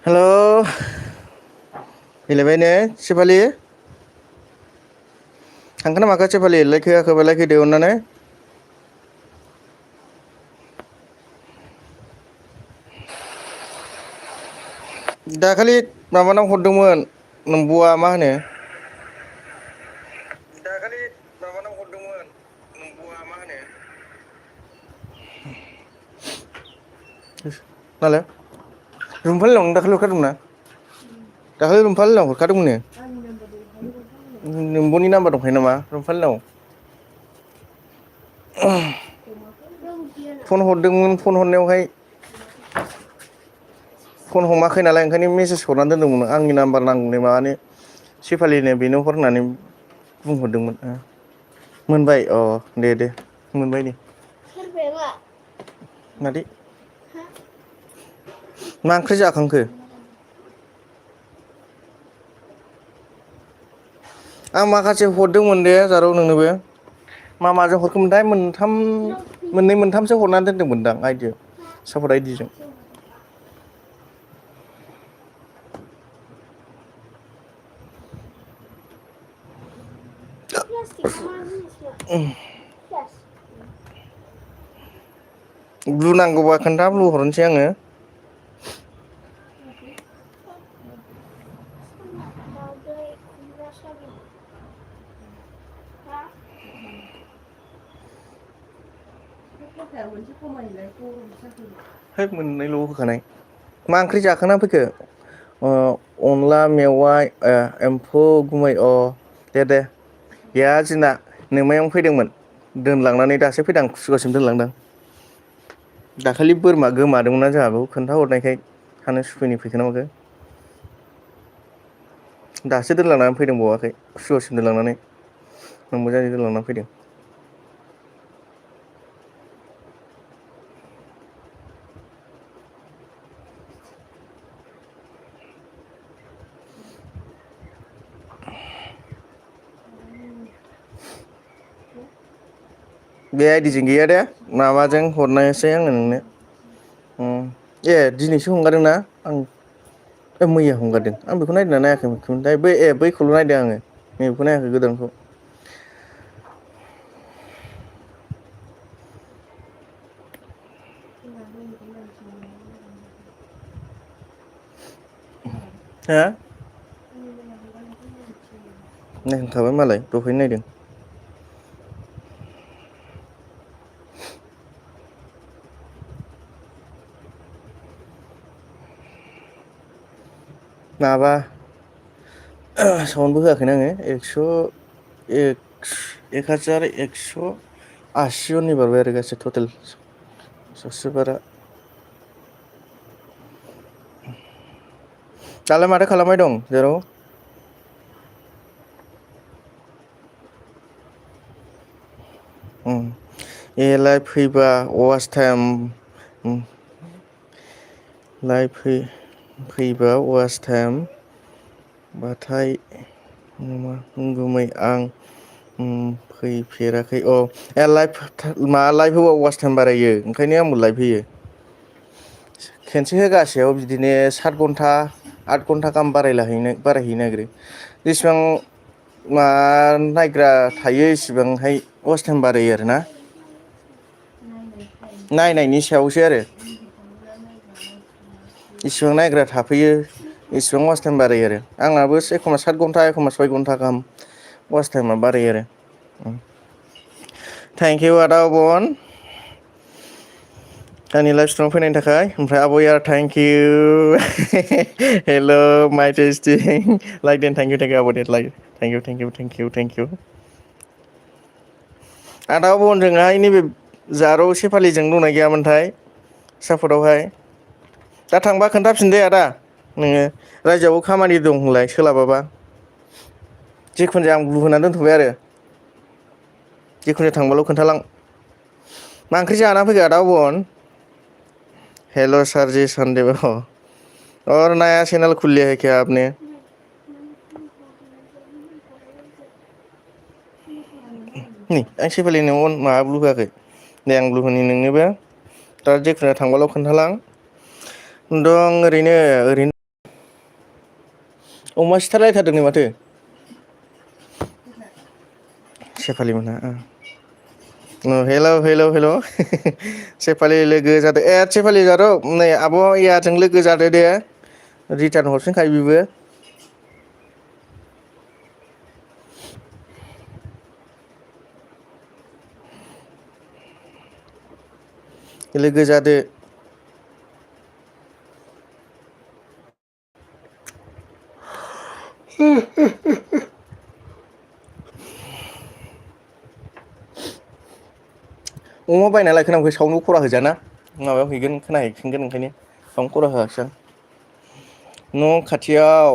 हेल' फैलायबाय ने सेफालि थांखो ना माखो सेफालि लायखोआखोबा लायखोदो अननानै दाखालि माबानाव हरदोंमोन नोमब'आ मा होनो दाखालि माबानाव हरदोंमोन नोमब'आ मा होनो मालाय रुमफालिनाव नों दाखालि हरखादोंमोन ना दाखालि रुमफालिनाव हरखादोंमोन नो नोमब'नि नाम्बार दंखायो नामा रुमफालिनाव फन हरदोंमोन फन हरनायावहाय फन हमाखै नालाय ओंखायनो मेसेज हरनानै दोनदोंमोन आंनि नाम्बार नांगौनो माबानो सेफालिनो बेनो हर होननानै बुंहरदोंमोन मोनबाय अ दे मोनबाय दे मादै मा ओंख्रि जाखांखो आं माखासे हरदोंमोन दे जारौ नोंनोबो मा माजों हरखोमोनथाय मोननै मोनथामसो हरनानै दोनदोंमोनदां आइदिया सापर्ट आइदिजों ब्लु नांगौबा खोन्था ब्लु हरनोसै आङो है मोननैल' होखानाय मा ओंख्रि जाखांना फैखो अनला मेवाइ एम्फौ गुमै दे गैया जोंना नोमायावनो फैदोंमोन दोनलांनानै दासो फैदां कुसुगासिम दोनलांदां दाखालि बोरमा गोमादोंमोनना जोंहा बेखौ खोन्थाहरनायखाय थानो सुखुयैनि फैखोना माखो दासो दोनलांनानै फैदों बावाखै कुसुगासिम दोनलांनानै नोमबोजों दोनलांनानै फैदों बे आइदिजों गैया दे माबाजों हरनायसै आङो नोंनो दिनैसो हंगारदों ना आं मैया हंगारदों आं बेखौ नायदोंना नायाखैमोनथाय बैखौल' नायदों आङो नैबेखौ नायाखै गोदानखौ हा नायखांखाबाय मालाय दहायनो नायदों माबा साउन्डबो होआखैना आङो 1180 जननि बारबाय आरो गासै टटेल साबसक्राइबारा दालाय माथो खालामबाय दं जेराव लाइभ फैबा वाच टाइम लाइभ फैबा वाच टाइम बाथाय गुमै आं फैफेराखै लाइभ होबा वाच टाइम बारायो ओंखायनो आंबो लाइभ होयो खेनसे होगासेयाव बिदिनो 7 घन्टा 8 घन्टा गाहाम बारायहैनो नागिरो जेसेबां नायग्रा थायो इसिबांहाय वाच टाइम बारायो आरोना नायनायनि सायावसो आरो इसिबां नायग्रा थाफैयो इसिबां वाच टाइम बारायो आरो आंनाबो एखमबा 7 घन्टा एखमबा 6 घन्टा गाहाम वाच टाइमा बारायो आरो थेंक इउ आदा अबन आंनि लाइभ स्ट्रिमाव फैनायनि थाखाय ओमफ्राय आब'या थेंक इउ हेल' माइ टेस्टि लाइक देन थेंक इउ आब' दे लाइक थेंक इउ आदा अबनजोंहाय नैबे जारौ सेफालिजों दंना गैयामोनथाय सापर्टआवहाय दा थांबा खोन्थाफिन दे आदा नोङो रायजोआवबो खामानि दं होनलाय सोलाबाबा जिखुनु जाया आं ब्लु होनानै दोनथ'बाय आरो जिखुनु थांबाल' खोन्थालां मा ओंख्रि जाना फैखो आदा अबन हेल' सार जी सन्देब और नया चैनल खुल लिया है क्या आपने नै आं सेफालिनो माबा ब्लु होआखै दे आं ब्लु होनि नोंनोबो दा जिखुनु थांबाल' खोन्थालां दं ओरैनो अमा सिथारलायथारदों नै माथो सेफालि मोनहा हेल' हेल' हेल' सेफालि लोगो जादो ए सेफालि जाद' नै आब' इयाजों लोगो जादो दे रिटार्न हरफिनखायो बेबो लोगो जादो अमा बायना लायखानांगौ साउन्डबो खरा होजाना माबायाव हैगोन खोनाहैफिनगोन ओंखायनो साउन्ड खरा होआखिसै आं न' खाथियाव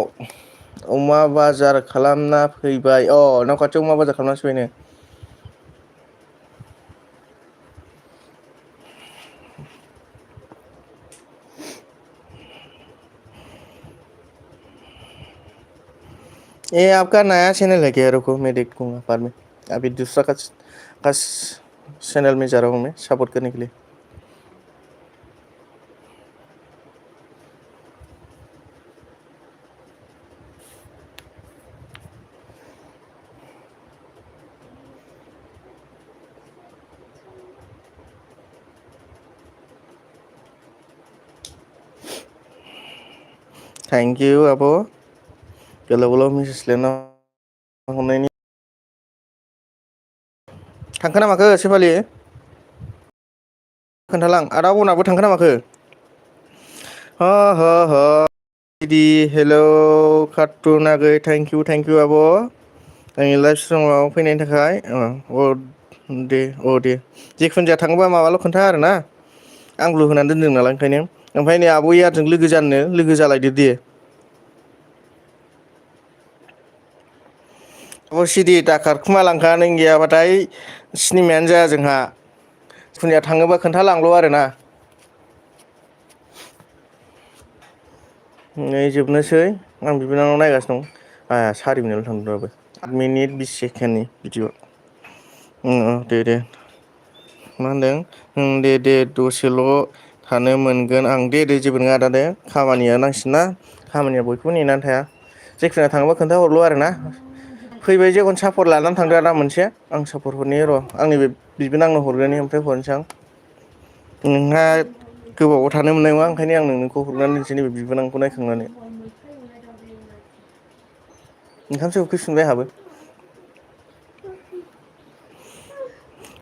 अमा बाजार खालामना फैबाय न' खाथियाव अमा बाजार खालामनासो फैबाय नो ये आपका नया चैनल है क्या रुको मैं देखूंगा बाद में अभी दूसरा का चैनल में जा रहा हूँ मैं सपोर्ट करने के लिए थैंक यू आब' गोलाव गोलाव मेसेज लिरना हरनायनि थांखो ना माखो सेफालि खोन्थालां आदा अनाबो थांखो ना माखो ह ह ह दि हेलौ कार्टुन आगै थेंक इउ आब' आंनि लाइफ स्ट्रिमाव फैनायनि थाखाय दे जेखुनु जाया थाङोबा माबाल' खोन्था आरो ना आं ब्लु होनानै दोनदों नालाय ओंखायनो ओमफ्राय नै आब' यारजों लोगो जाननो लोगो जालायदो दे अ सिरि दा खारखुमा नों गैयाबाथाय सिनेमायानो जाया जोंहा जिखुनु जाया थाङोबा खोन्थालांल' आरोना नै जोबनोसै आं बिबोनांनाव नायगासिनो दं 4 मिनिटल' थांदों दाबो 8 मिनिट 20 सेकेन्डनि भिडिअ दे मा होनदों दे दसेल' थानो मोनगोन आं दे जेबो नङा आदा दे खामानिया नांसिनना खामानिया बयखौबो नेनानै थाया जेखुनु थाङोबा खोन्थाहरल' आरो ना फैबाय जेखुनु सापर्ट लानानै थांदो आदा मोनसे आं सापर्ट हरनि र' आंनि बे बिबोनांनो हरग्रोनि ओमफ्राय हरनोसै आं नोंहा गोबावाव थानो मोननाय नङा ओंखायनो आं नोंनोखौ हरनानै दोनसै नैबे बिबोनांखौ नायखांनानै ओंखामसो उखैफिनबाय आंहाबो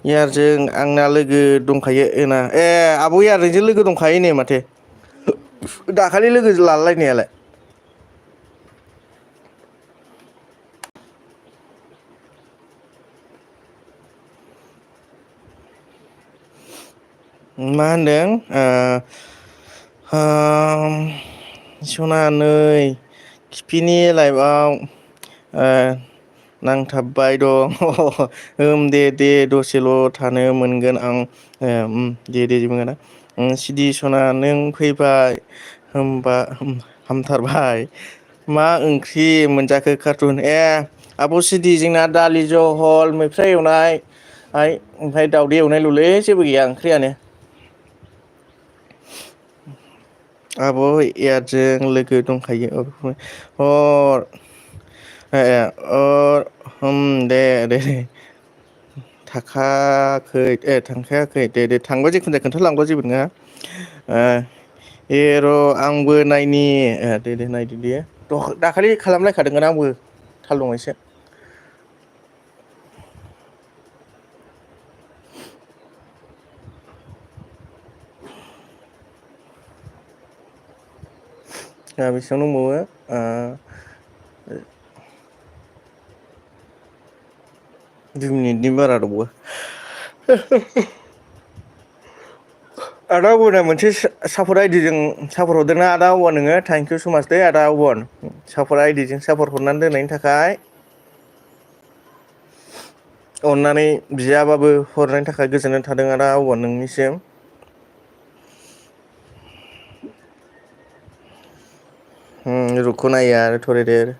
यारजों आंना लोगो दंखायो आब' यारजोंसो लोगो दंखायो नै माथो दाखालि लोगो लालायनायालाय मा होनदों सना नै खिफिनि लाइफआव नांथाबबाय दं दे दसेल' थानो मोनगोन आं दे जेबो नङा सिदि सना नों फैबाय होमबा हामथारबाय मा ओंख्रि मोनजाखो कार्टुन आब' सिदि जोंना दालि जहल मैफ्राय एवनाय ओमफ्राय दावदै एवनायल'लै जेबो गैया ओंख्रियानो आब' यारजों लोगो दंखायो हर दे थांखायाखै दे थांबा जिखुनु जाया खोन्थालांबा जेबो नङा र' आंबो नायनि दे नायदो दे दाखालि खालामलायखादोंमोन आंबो थाल दं एसे बेसेबां दंबावो 2 मिनिटनि बारा दंबावो आदा अब'ना मोनसे सापर्ट आइदिजों सापर्ट हरदोंना आदा अब'न नोङो थेंक इउ स' माच दे आदा अब'न सापर्ट आइदिजों सापर्ट हरनानै दोननायनि थाखाय अननानै बियाबाबो हरनायनि थाखाय गोजोननाय थादों आदा अब'न नोंनिसिम रुको ना यार थोड़ी देर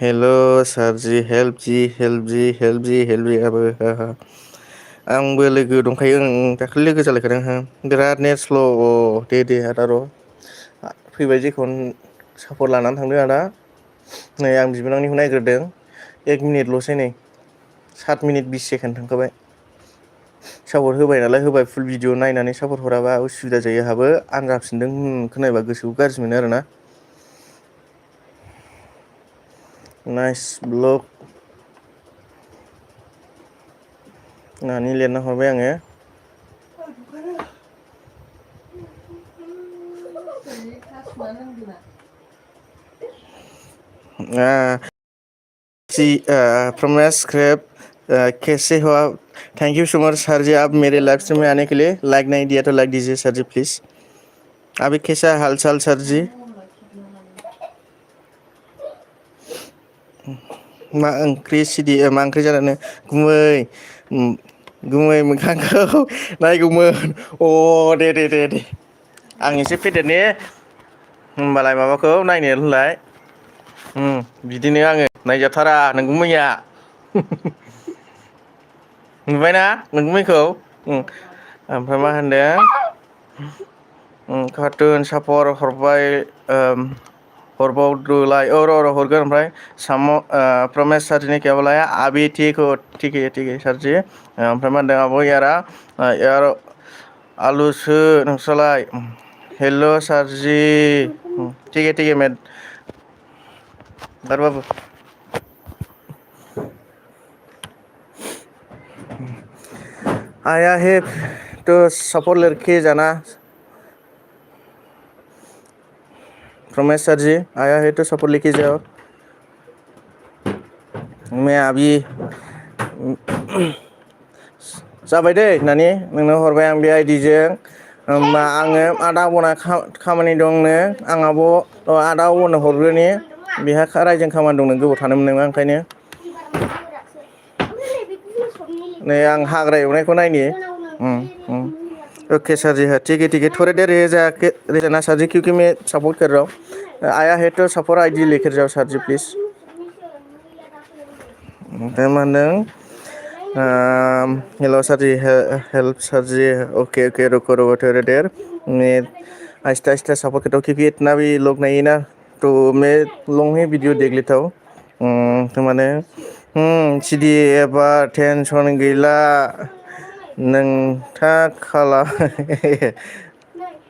हेल' सारजि हेल्प जि आंबो लोगो दंखायो दाखालि लोगो जालायखादों बिराद नेट स्ल' दे आदा र' फैबाय जेखुनु सापर्ट लानानै थांदो आदा नै आं बिबोनांनिखौ नायग्रोदों 1 मिनिटल'सै नै 7 मिनिट 20 सेकेन्ड थांखाबाय सापर्ट होबाय नालाय होबाय फुल भिडिअ नायनानै सापर्ट हराबा उसुबिदा जायो आंहाबो आं जाफिनदों खोनाबा गोसोखौ गाज्रि मोनो आरोना नाइस ब्लग होननानै लिरना हरबाय आङो प्रमेश स्क्रिप्ट कैसे हो आप thank you so much sir ji आप मेरे लाइव स्ट्रीम में आने के लिए लाइक नहीं दिया तो लाइक दीजिए सर जी प्लीज़ अभी कैसा है हाल चाल सर जी मा ओंख्रि सिदि मा ओंख्रि जानानै गुमै मोखांखौ नायगौमोन अ दे आं एसे फेदेरनि होमबालाय माबाखौ नायनो होनलाय बिदिनो आङो नायजाथारा नोंगुमैया नुबायना नोंगुमैखौ ओमफ्राय मा होनदों कार्टुन सापर हरबाय हरबावदोलाय र' हरगोन ओमफ्राय प्रमेश सर जी ने क्या बोला है अभी ठीक है सर जी ओमफ्राय मा होनदों आब' यार आलुसो नोंस्रालाय हेल' सर जी ठीक है मैं बाबू आया है तो सपोर्ट लड़के जाना प्रमेश सर जी आया है तो सपोर्ट लेके जाओ मैं अभी जाबाय दै नानि नोंनो हरबाय आं बे आइडिजों होमबा आङो आदा आब'ना खामानि दंनो आं आदा आब'नो हरग्रोनि बेहा रायजों खामानि दंनो गोबाव थानो मोननाय नङा ओंखायनो नै आं हाग्रा एवनायखौ नायनि ओके सर जी हाँ ठीक है थोड़ी देर रह जाना सर जी क्योंकि मैं सपोर्ट कर रहा हूँ आया है तो सपोर्ट आईडी लेकर जाओ सर जी प्लीज ओमफ्राय मा होनदों हेलो सर जी हेल्प सर जी ओके रुको थोड़ी देर मैं आहिस्ता आहिस्ता सपोर्ट करता हूँ क्योंकि इतना भी लोग नहीं है ना तो मैं लॉन्ग ही वीडियो देख लेता हूँ तो माने सिदि एबार टेनसन गैला नोंथा खाला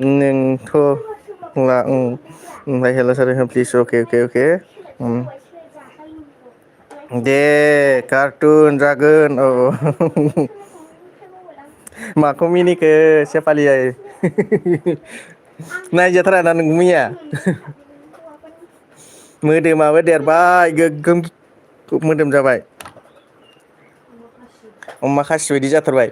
नोंथ' ला ओमफ्राय हेल' सार प्लिज अके दे कार्टुन जागोन औ माखौ मिनिखो सेफालिया नायजाथारा ना नोंगुमैया मोदोमाबो देरबाय गोगोम मोदोम जाबाय अमा खासि बायदि जाथारबाय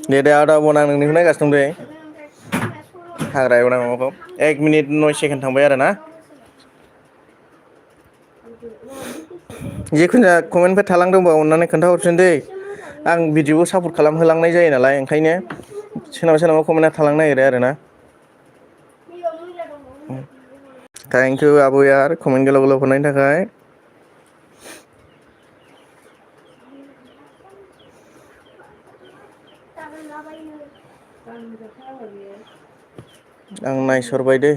दे आदा आब'ना आं नोंनिखौ नायगासिनो दं दे हाग्रा एवनाय माबाखौ 1 मिनिट 9 सेकेन्ड थांबाय आरो ना जिखुनु जाया कमेन्टफोर थालांदोंबा अननानै खोन्थाहरफिन दै आं भिडिअखौ सापर्ट खालामहोलांनाय जायो नालाय ओंखायनो सोरनाबा कमेन्टआ थालांनो नागिरो आरो ना थेंक इउ आब' यार कमेन्ट गोलाव गोलाव हरनायनि थाखाय आं नायसरबाय दै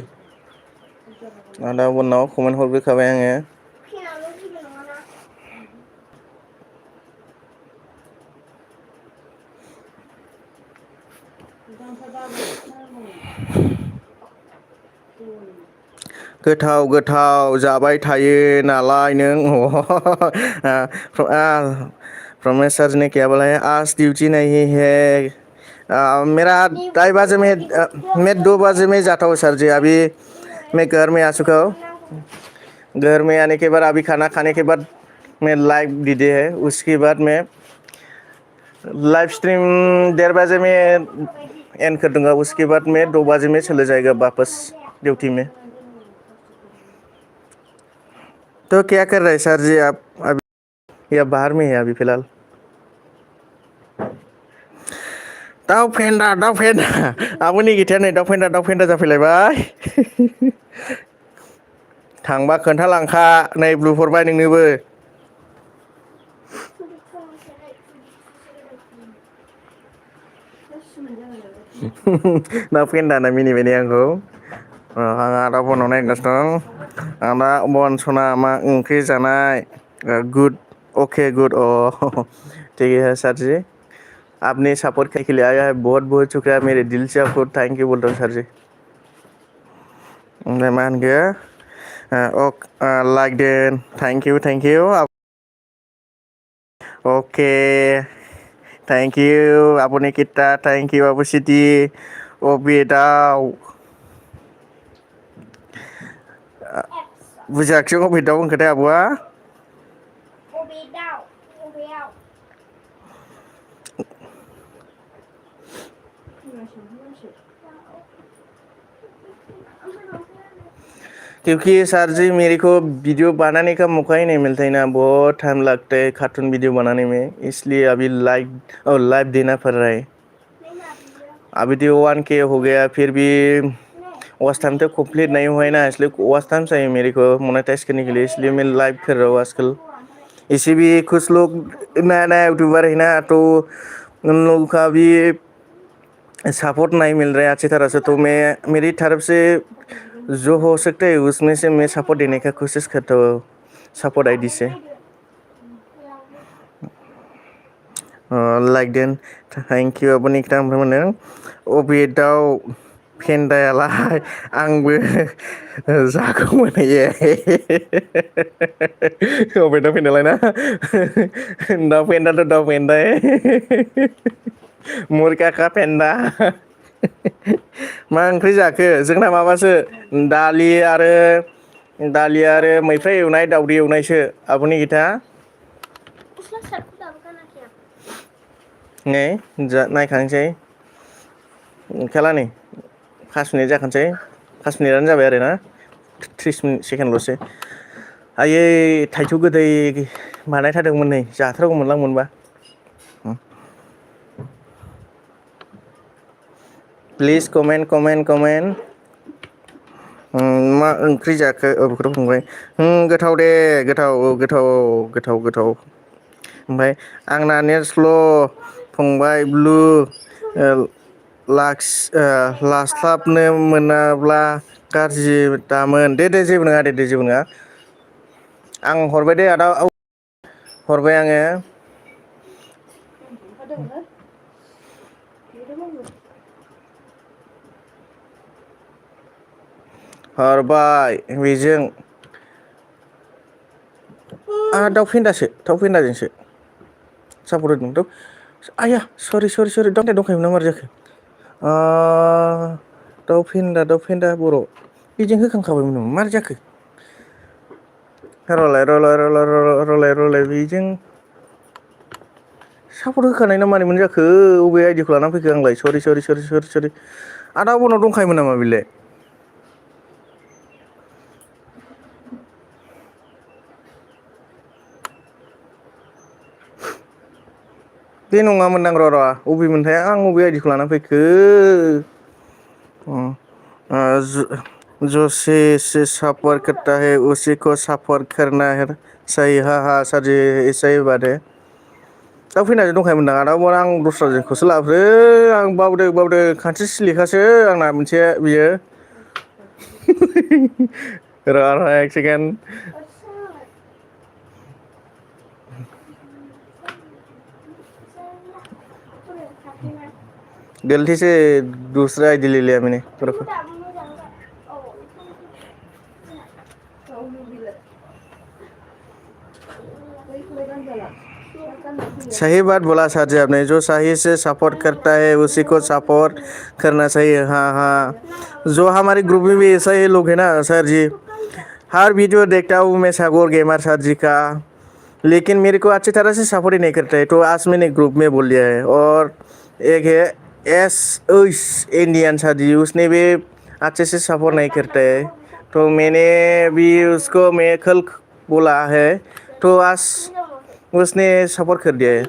आदा आब'नाव कमेन्ट हरग्रोखाबाय आङो गोथाव जाबाय थायो नालाय नों प्रमेश सर ने क्या बोला है आज ड्यूटी नहीं है मेरा 2:30 में मैं 2 बजे में जाता हूँ सर जी अभी मैं घर में आ चुका हूँ घर में आने के बाद अभी खाना खाने के बाद मैं लाइव दीदी है उसके बाद मैं लाइव स्ट्रीम 1:30 बजे में एंड कर दूंगा उसके बाद मैं 2 बजे में चले जाएगा वापस ड्यूटी में तो क्या कर रहे हैं सर जी आप अभी या बाहर में है अभी फिलहाल दाउ फेन्दा आब'नि गिथाया नै दाउ फेन्दा जाफैलायबाय थांबा खोन्थालांखा नै ब्लु हरबाय नोंनोबो दाउ फेन्दा होनना मिनिबाय ने आंखौ आदा बनाव नायगासिनो दं आदा बन सना मा ओंख्रि जानाय गुड ओके गुड ठीक है सर जी आपने सपोर्ट करने के लिए आया है बहुत बहुत शुक्रिया मेरे दिल से आपको थैंक यू बोलता हूँ सर जी मा होनखो लाइक देन thank you okay thank you आबो निकिता थैंक यू आबो सिटी अबे दाउ बुजियाखिसै अबे दाउ होनखोथाय आब'आ अबे दाउ अबेयाव क्योंकि सर जी मेरे को वीडियो बनाने का मौका ही नहीं मिलता है ना बहुत टाइम लगता है कार्टून वीडियो बनाने में इसलिए अभी लाइव देना पड़ रहा है अभी तो 1K हो गया फिर भी वॉच टाइम तो कंप्लीट नहीं हुआ है ना इसलिए वॉच टाइम चाहिए मेरे को मोनेटाइज करने के लिए इसलिए मैं लाइव कर रहा हूँ आजकल इसी भी कुछ लोग नया नया यूट्यूबर है ना तो उन लोगों का भी सपोर्ट नहीं मिल रहा है अच्छी तरह से तो मैं मेरी तरफ से जो हो सकता है उसमें से मैं सपोर्ट देने का कोशिश करता हूँ सपोर्ट आईडी से लाइक देन थैंक यू अपनी खोथा ओमफ्राय मोनो अबे दाउ फेन्दायालाय आंबो जागौमोन अबे दाउ फेन्दालाय ना दाउ फेन्दा मुरकाका फेन्दा मा ओंख्रि जाखो जोंना माबासो दालि आरो मैफ्राय एवनाय दावदै एवनायसो आब'नि गिथा नै नायखानोसै खेला नै 5 मिनिट जाखानोसै 5 मिनिटानो जाबाय आरो ना 30 सेकेन्डल'सो आयै थाइजौ गोदै बानायथारदोंमोन नै जाथारगौमोनलां मोनबा प्लिज कमेन्ट मा ओंख्रि जाखो बेखौथ' बुंबाय गोथाव दे गोथाव ओमफ्राय आंना नेट स्ल' फंबाय ब्लु लास्लाबनो मोनाब्ला गाज्रि दामोन दे जेबो नङा आं हरबाय दे आदा हरबाय आङो हरबाय बेजों दाउ फेन्दाजोंसो सापर्ट होदों आया सरि दंखायोमोन ना मारै जाखो दाउ फेन्दा बर' बेजों होखांखाबायमोन नामा मारै जाखो रलाय बेजों सापर्ट होखानाय ना मारैमोन जाखो अबे आइडिखौ लानानै फैखो आंलाय सरि आदा बनाव दंखायोमोन नामा बेलाय बे नङामोनदां र' अबेमोनथाय आं अबे आइडिखौ लानानै फैखो जो से सपोर्ट करता है उसी को सपोर्ट करना चाहिए हा सर जी ऐसा ही बात है दाउ फैनानै दंखायोमोनदां आदा आं दस्राजोंखौसो लाबोदो आं बावदो खानस्रि सिलिखासो आंना मोनसे बियो र' एक सेकेन्ड गलती से दूसरा आईडी ले लिया मैंने रखो सही बात बोला सर जी आपने जो सही से सपोर्ट करता है उसी को सपोर्ट करना चाहिए हाँ जो हमारे ग्रुप में भी ऐसा ही लोग हैं ना सर जी हर वीडियो देखता हूँ मैं सागोर गेमर सर जी का लेकिन मेरे को अच्छी तरह से सपोर्ट ही नहीं करता है तो आज मैंने ग्रुप में बोल दिया है और एक है इंडियन सर जी उसने भी अच्छे से सपोर्ट नहीं करता है तो मैंने भी उसको मैं कल बोला है तो आज उसने सपोर्ट कर दिया है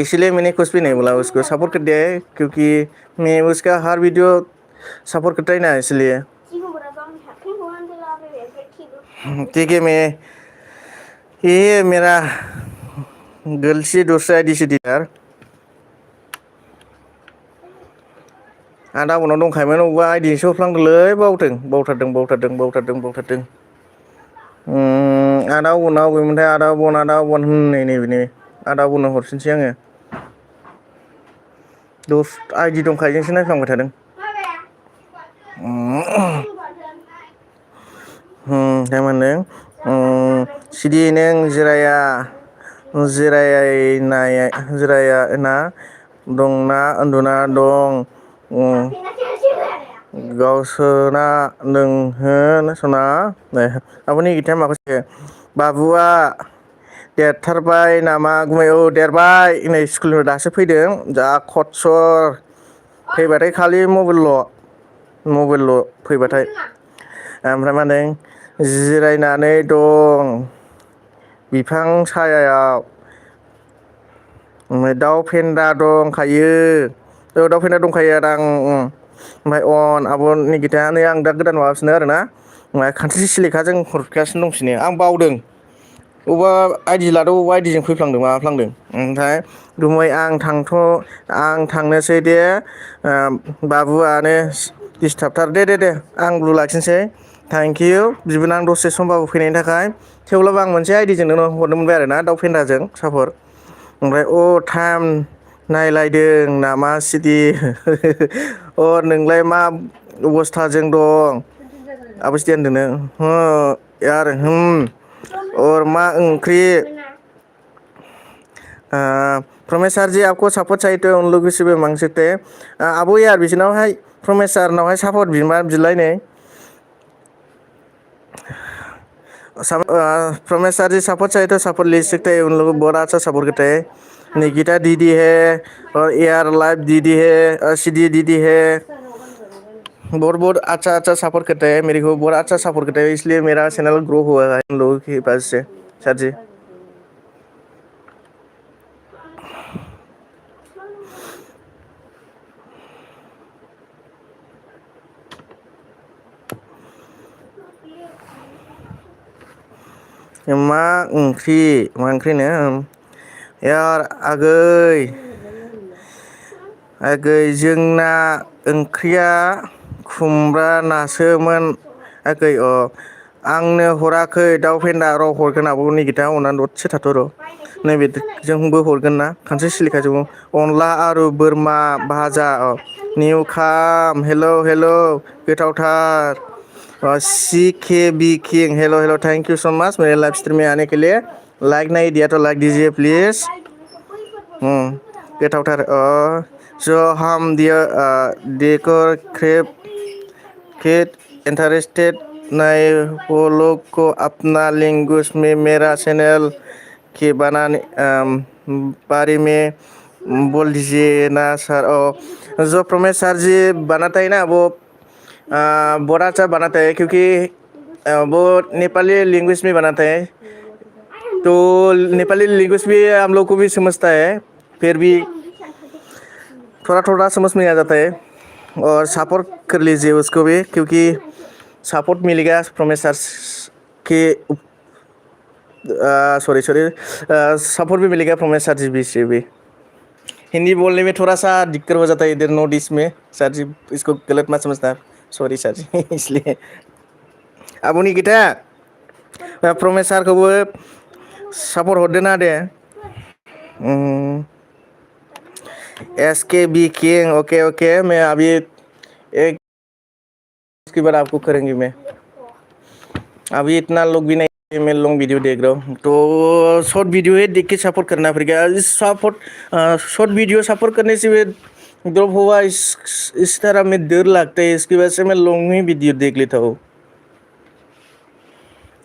इसलिए मैंने कुछ भी नहीं बोला उसको सपोर्ट कर दिया है क्योंकि मैं उसका हर वीडियो सपोर्ट करता ही ना इसलिए ठीक है मैं ये मेरा गलती दूसरा आईडी से दिया आदा उनाव दंखायोमोन अबेबा आइडिसो होफ्लांदोंलै बावथारदों आदा उनाव अबेमोनथाय आदा बन नै आदा बननो हरफिनसै आङो दस आइडि दंखायोजोंसो नायफ्लांबाय थादों थारमाने सिरि नों जिरायना दंना उन्दुना दं गावसोना नोंहोन सना आपनि गिटार माखासे बाबुआ देरथारबाय नामा गुमै औ देरबाय नै स्कुलनिफ्राय दासो फैदों जा खटसर फैबाथाय खालि मबाइल' फैबाथाय ओमफ्राय मा होनदों जिरायनानै दं बिफां सायायाव ओमफ्राय दाउ फेन्दा दंखायो दाउ फेन्दा दंखायो आदा ओमफ्राय आब'नि गिथा नै आं दा गोदान माबाफिनो आरोना खानस्रि सिलेखाजों हरगासिनो दंफिनो आं बावदों अबेबा आइडि लादो अबेबा आइडिजों फैफ्लांदों माबाफ्लांदों ओमफ्राय गुमै आं थांनोसै दे बाबुआनो दिसथाबथार दे आं ब्लु लाखिनोसै थेंकिउ बिबोनां दसे समबाबो फैनायनि थाखाय थेवब्लाबो आं मोनसे आइडिजों नोंनो हरनो मोनबाय आरो ना दाउ फेन्दाजों सापर ओमफ्राय टाइम नायलायदों नामा सिटि नोंलाय मा अबस्थाजों दं आब'स होनदोंनो यार मा ओंख्रि प्रमेश सर जी आपको सपोर्ट चाहिए तो उन लोगों से भी मांग सकते हैं आबो यार बिसोरनावहाय प्रमेश सारनावहाय सापर्ट बिलाय नै प्रमेश सर जी सपोर्ट चाहिए तो सपोर्ट ले सकते हैं उन लोगों बहुत अच्छा सपोर्ट करते हैं निकिता दीदी है और एयर लाइव दीदी है सीडी दीदी है बहुत अच्छा सपोर्ट करते हैं मेरे को बहुत अच्छा सपोर्ट करते हैं इसलिए मेरा चैनल ग्रो हुआ है उन लोगों की वजह से सर जी मा ओंख्रिनो यार आगै जोंना ओंख्रिया खुमब्रा नासोमोन आगै आंनो हराखै दाउ फेन्दा र' हरगोन आब'नि गिथा अननानै दसे थाथ' र' नैबे जोंबो हरगोन ना खानस्रि सिलिखाजों अनला आरो बोरमा भाजा निउ खाम हेल' गोथावथार CKB king hello thank you so much मेरे लाइव स्ट्रीम में आने के लिए लाइक नहीं दिया तो लाइक दीजिए प्लीज गोथावथार जो हम देखो खेत इंटरेस्टेड नहीं वो लोग को अपना लैंग्वेज में मेरा चैनल के बारे में बोल दीजिए ना सर जो प्रमेश सर जी बनाता है ना वो बहुत अच्छा बनाता है क्योंकि वो नेपाली लैंग्वेज में बनाता है तो नेपाली लैंग्वेज भी हम लोग को भी समझता है फिर भी थोड़ा समझ में आ जाता है और सपोर्ट कर लीजिए उसको भी क्योंकि सपोर्ट मिलेगा प्रमेश सर के सपोर्ट भी मिलेगा प्रमेश सर जी से भी हिंदी बोलने में थोड़ा सा दिक्कत हो जाता है इधर नॉर्थ ईस्ट में सर जी इसको गलत मत समझना सॉरी सर जी इसलिए आब'नि गिथा प्रमेश सारखौबो सापर्ट हरदो ना दे SKB किंग ओके मैं अभी एक उसके बाद आपको करेंगे मैं अभी इतना लोग भी नहीं मैं लॉन्ग वीडियो देख रहा हूँ तो शॉर्ट वीडियो है देख के सपोर्ट करना पड़ेगा शॉर्ट वीडियो सपोर्ट करने से ड्रॉप हुआ इस तरह में डर लगता है इसकी वजह से मैं लॉन्ग ही वीडियो देख लेता हूँ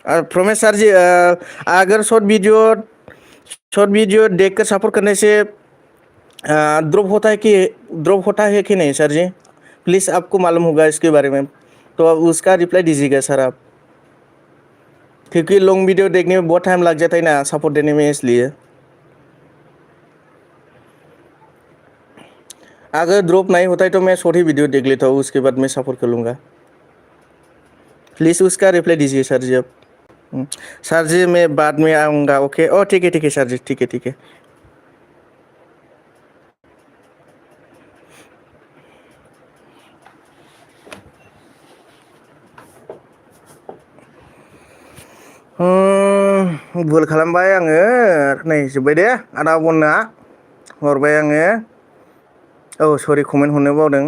प्रमेश सर जी अगर शॉर्ट वीडियो देखकर सपोर्ट करने से ड्रॉप होता है कि नहीं सर जी प्लीज़ आपको मालूम होगा इसके बारे में तो उसका रिप्लाई दीजिएगा सर आप क्योंकि लॉन्ग वीडियो देखने में बहुत टाइम लग जाता है ना सपोर्ट देने में इसलिए अगर ड्रॉप नहीं होता है तो मैं शॉर्ट ही वीडियो देख लेता हूँ उसके बाद मैं सपोर्ट कर लूँगा प्लीज़ उसका रिप्लाई दीजिए सर जी आप सर जी मैं बाद में आऊँगा ओके ठीक है सर जी ठीक है भुल खालामबाय आङो नै जोब्बाय दे आदा बनना हरबाय आङो औ सरि कमेन्ट हरनो बावदों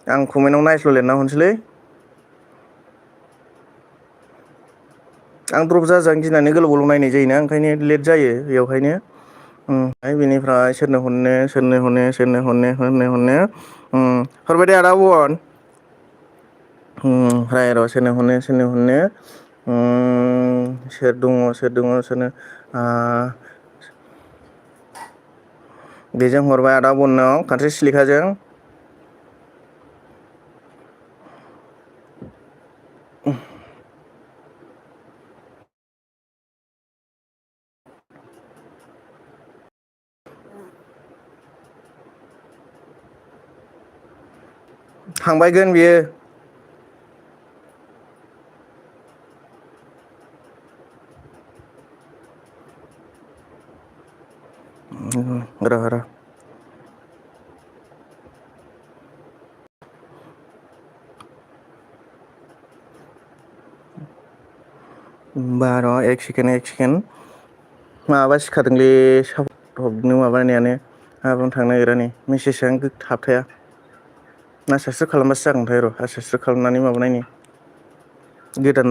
आं कमेन्टआव नायस्ल' लिरना हरनोसैलै आं द्रप जाजानो गिनानै गोलाव गोलाव नायनाय जायोना ओंखायनो लेट जायो बेयावहायनो बेनिफ्राय सोरनो हरनो हरबाय दे आदा बन राय र' सोरनो हरनो सोर दङ सोरनो बेजों हरबाय आदा बननाव खानस्रि सिलिखाजों थांबायगोन बियो र' बार' एक सेकेन्ड माबा सिखारदोंलै सापर्टनो माबानायानो हाबानो थांनो नागिरा नै मेसेजआनो थाबथाया ना साबसक्राइब खालामबासो जागोनथाय र' साबसक्राइब खालामनानै माबानायनि गोदान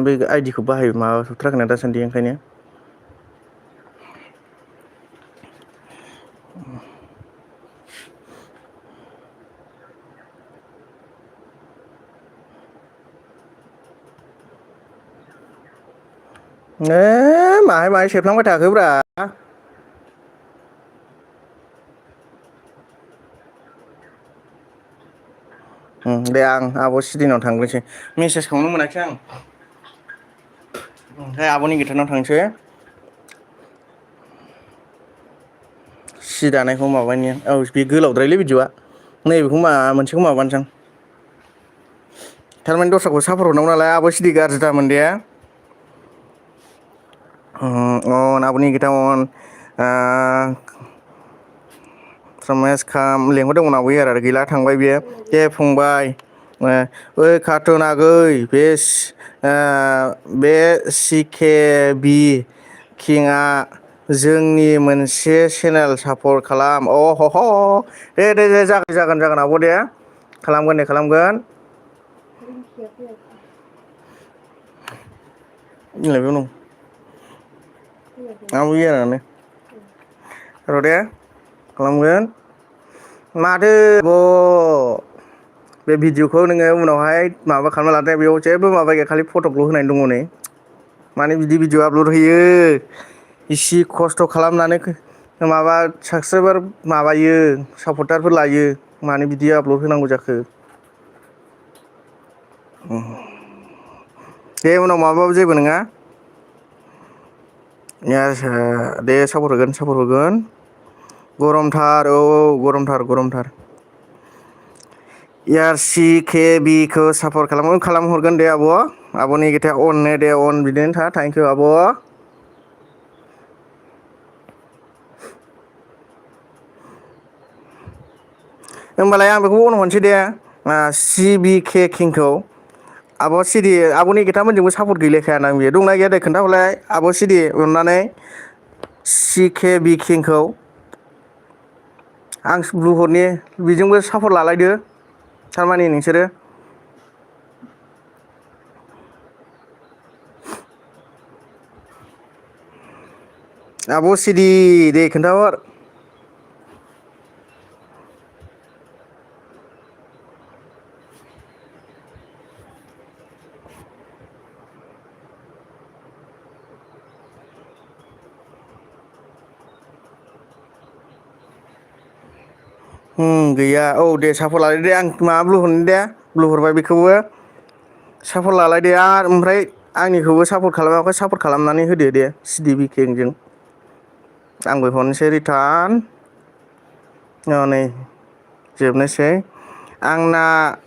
बे आइडिखौ बाहाय माबाथ'थाराखैना दासान्दि ओंखायनो माहाय सेरफ्लांबाय थाखोब्रा दे आं आब' सिदिनाव थांग्रोसै मेसेजखौनो मोनाखै आं ओमफ्राय आब'नि गिटारनाव थांसै सि दानायखौ माबानि औ बे गोलावद्रायलै भिडिअ'आ नैबेखौ मोनसेखौ माबानोसै आं थारमाने दस्राखौ सापर्ट हरनांगौ नालाय आब' सिरि गाज्रि दामोन दे अन आब'नि गिटा अन प्रमेस खाम लेंहरदोंमोन आब'यै आरो गैला थांबाय बियो दे फंबाय ओइ कार्टुन आगै बे सिके बि किंआ जोंनि मोनसे चेनेल सापर्ट खालाम अ ह दे जागोन आब' दे खालामगोन बिलाय बेयाव दं आंबो इयानो र' दे खालामगोन माथो बे भिडिअ'खौ नोङो उनावहाय माबा खालामना लादो बेयाव जेबो माबा गैया खालि फटकल' होनाय दङ नै माने बिदि भिडिअ आपल'ड होयो इसे खस्थ' खालामनानै माबा साबसक्राइबार माबायो सापर्टारफोर लायो मानो बिदि आपल'ड होनांगौ जाखो दे उनाव माबाबाबो जेबो नङा दे सापर्ट होगोन गरमथार औ गरमथार सि के बि खौ सापर्ट खालामहरगोन दे आब'नि गिटाया अन दे अन बिदिनो था थेंकिउ आब' होमबालाय आं बेखौ उनाव हरनोसै दे सि बि के किंखौ आब' सिरि आब'नि गिटारमोनजोंबो सापर्ट गैलायखायाना बियो दंना गैया दे खोन्थाहरलाय आब' सिरि अननानै सि के बि किंखौ आं ब्लु हरनि बेजोंबो सापर्ट लालायदो थारमाने नोंसोरो आब' सिरि दे खोन्थाहर गैया औ दे सापर्ट लालायदो दे आं माबा ब्लु हरनि दे ब्लु हरबाय बेखौबो सापर्ट लालायदे आरो ओमफ्राय आंनिखौबो सापर्ट खालामाखै सापर्ट खालामनानै होदो दे सिडि बि किंजों आंबो हरनोसै रिटार्न नै जोबनोसै आंना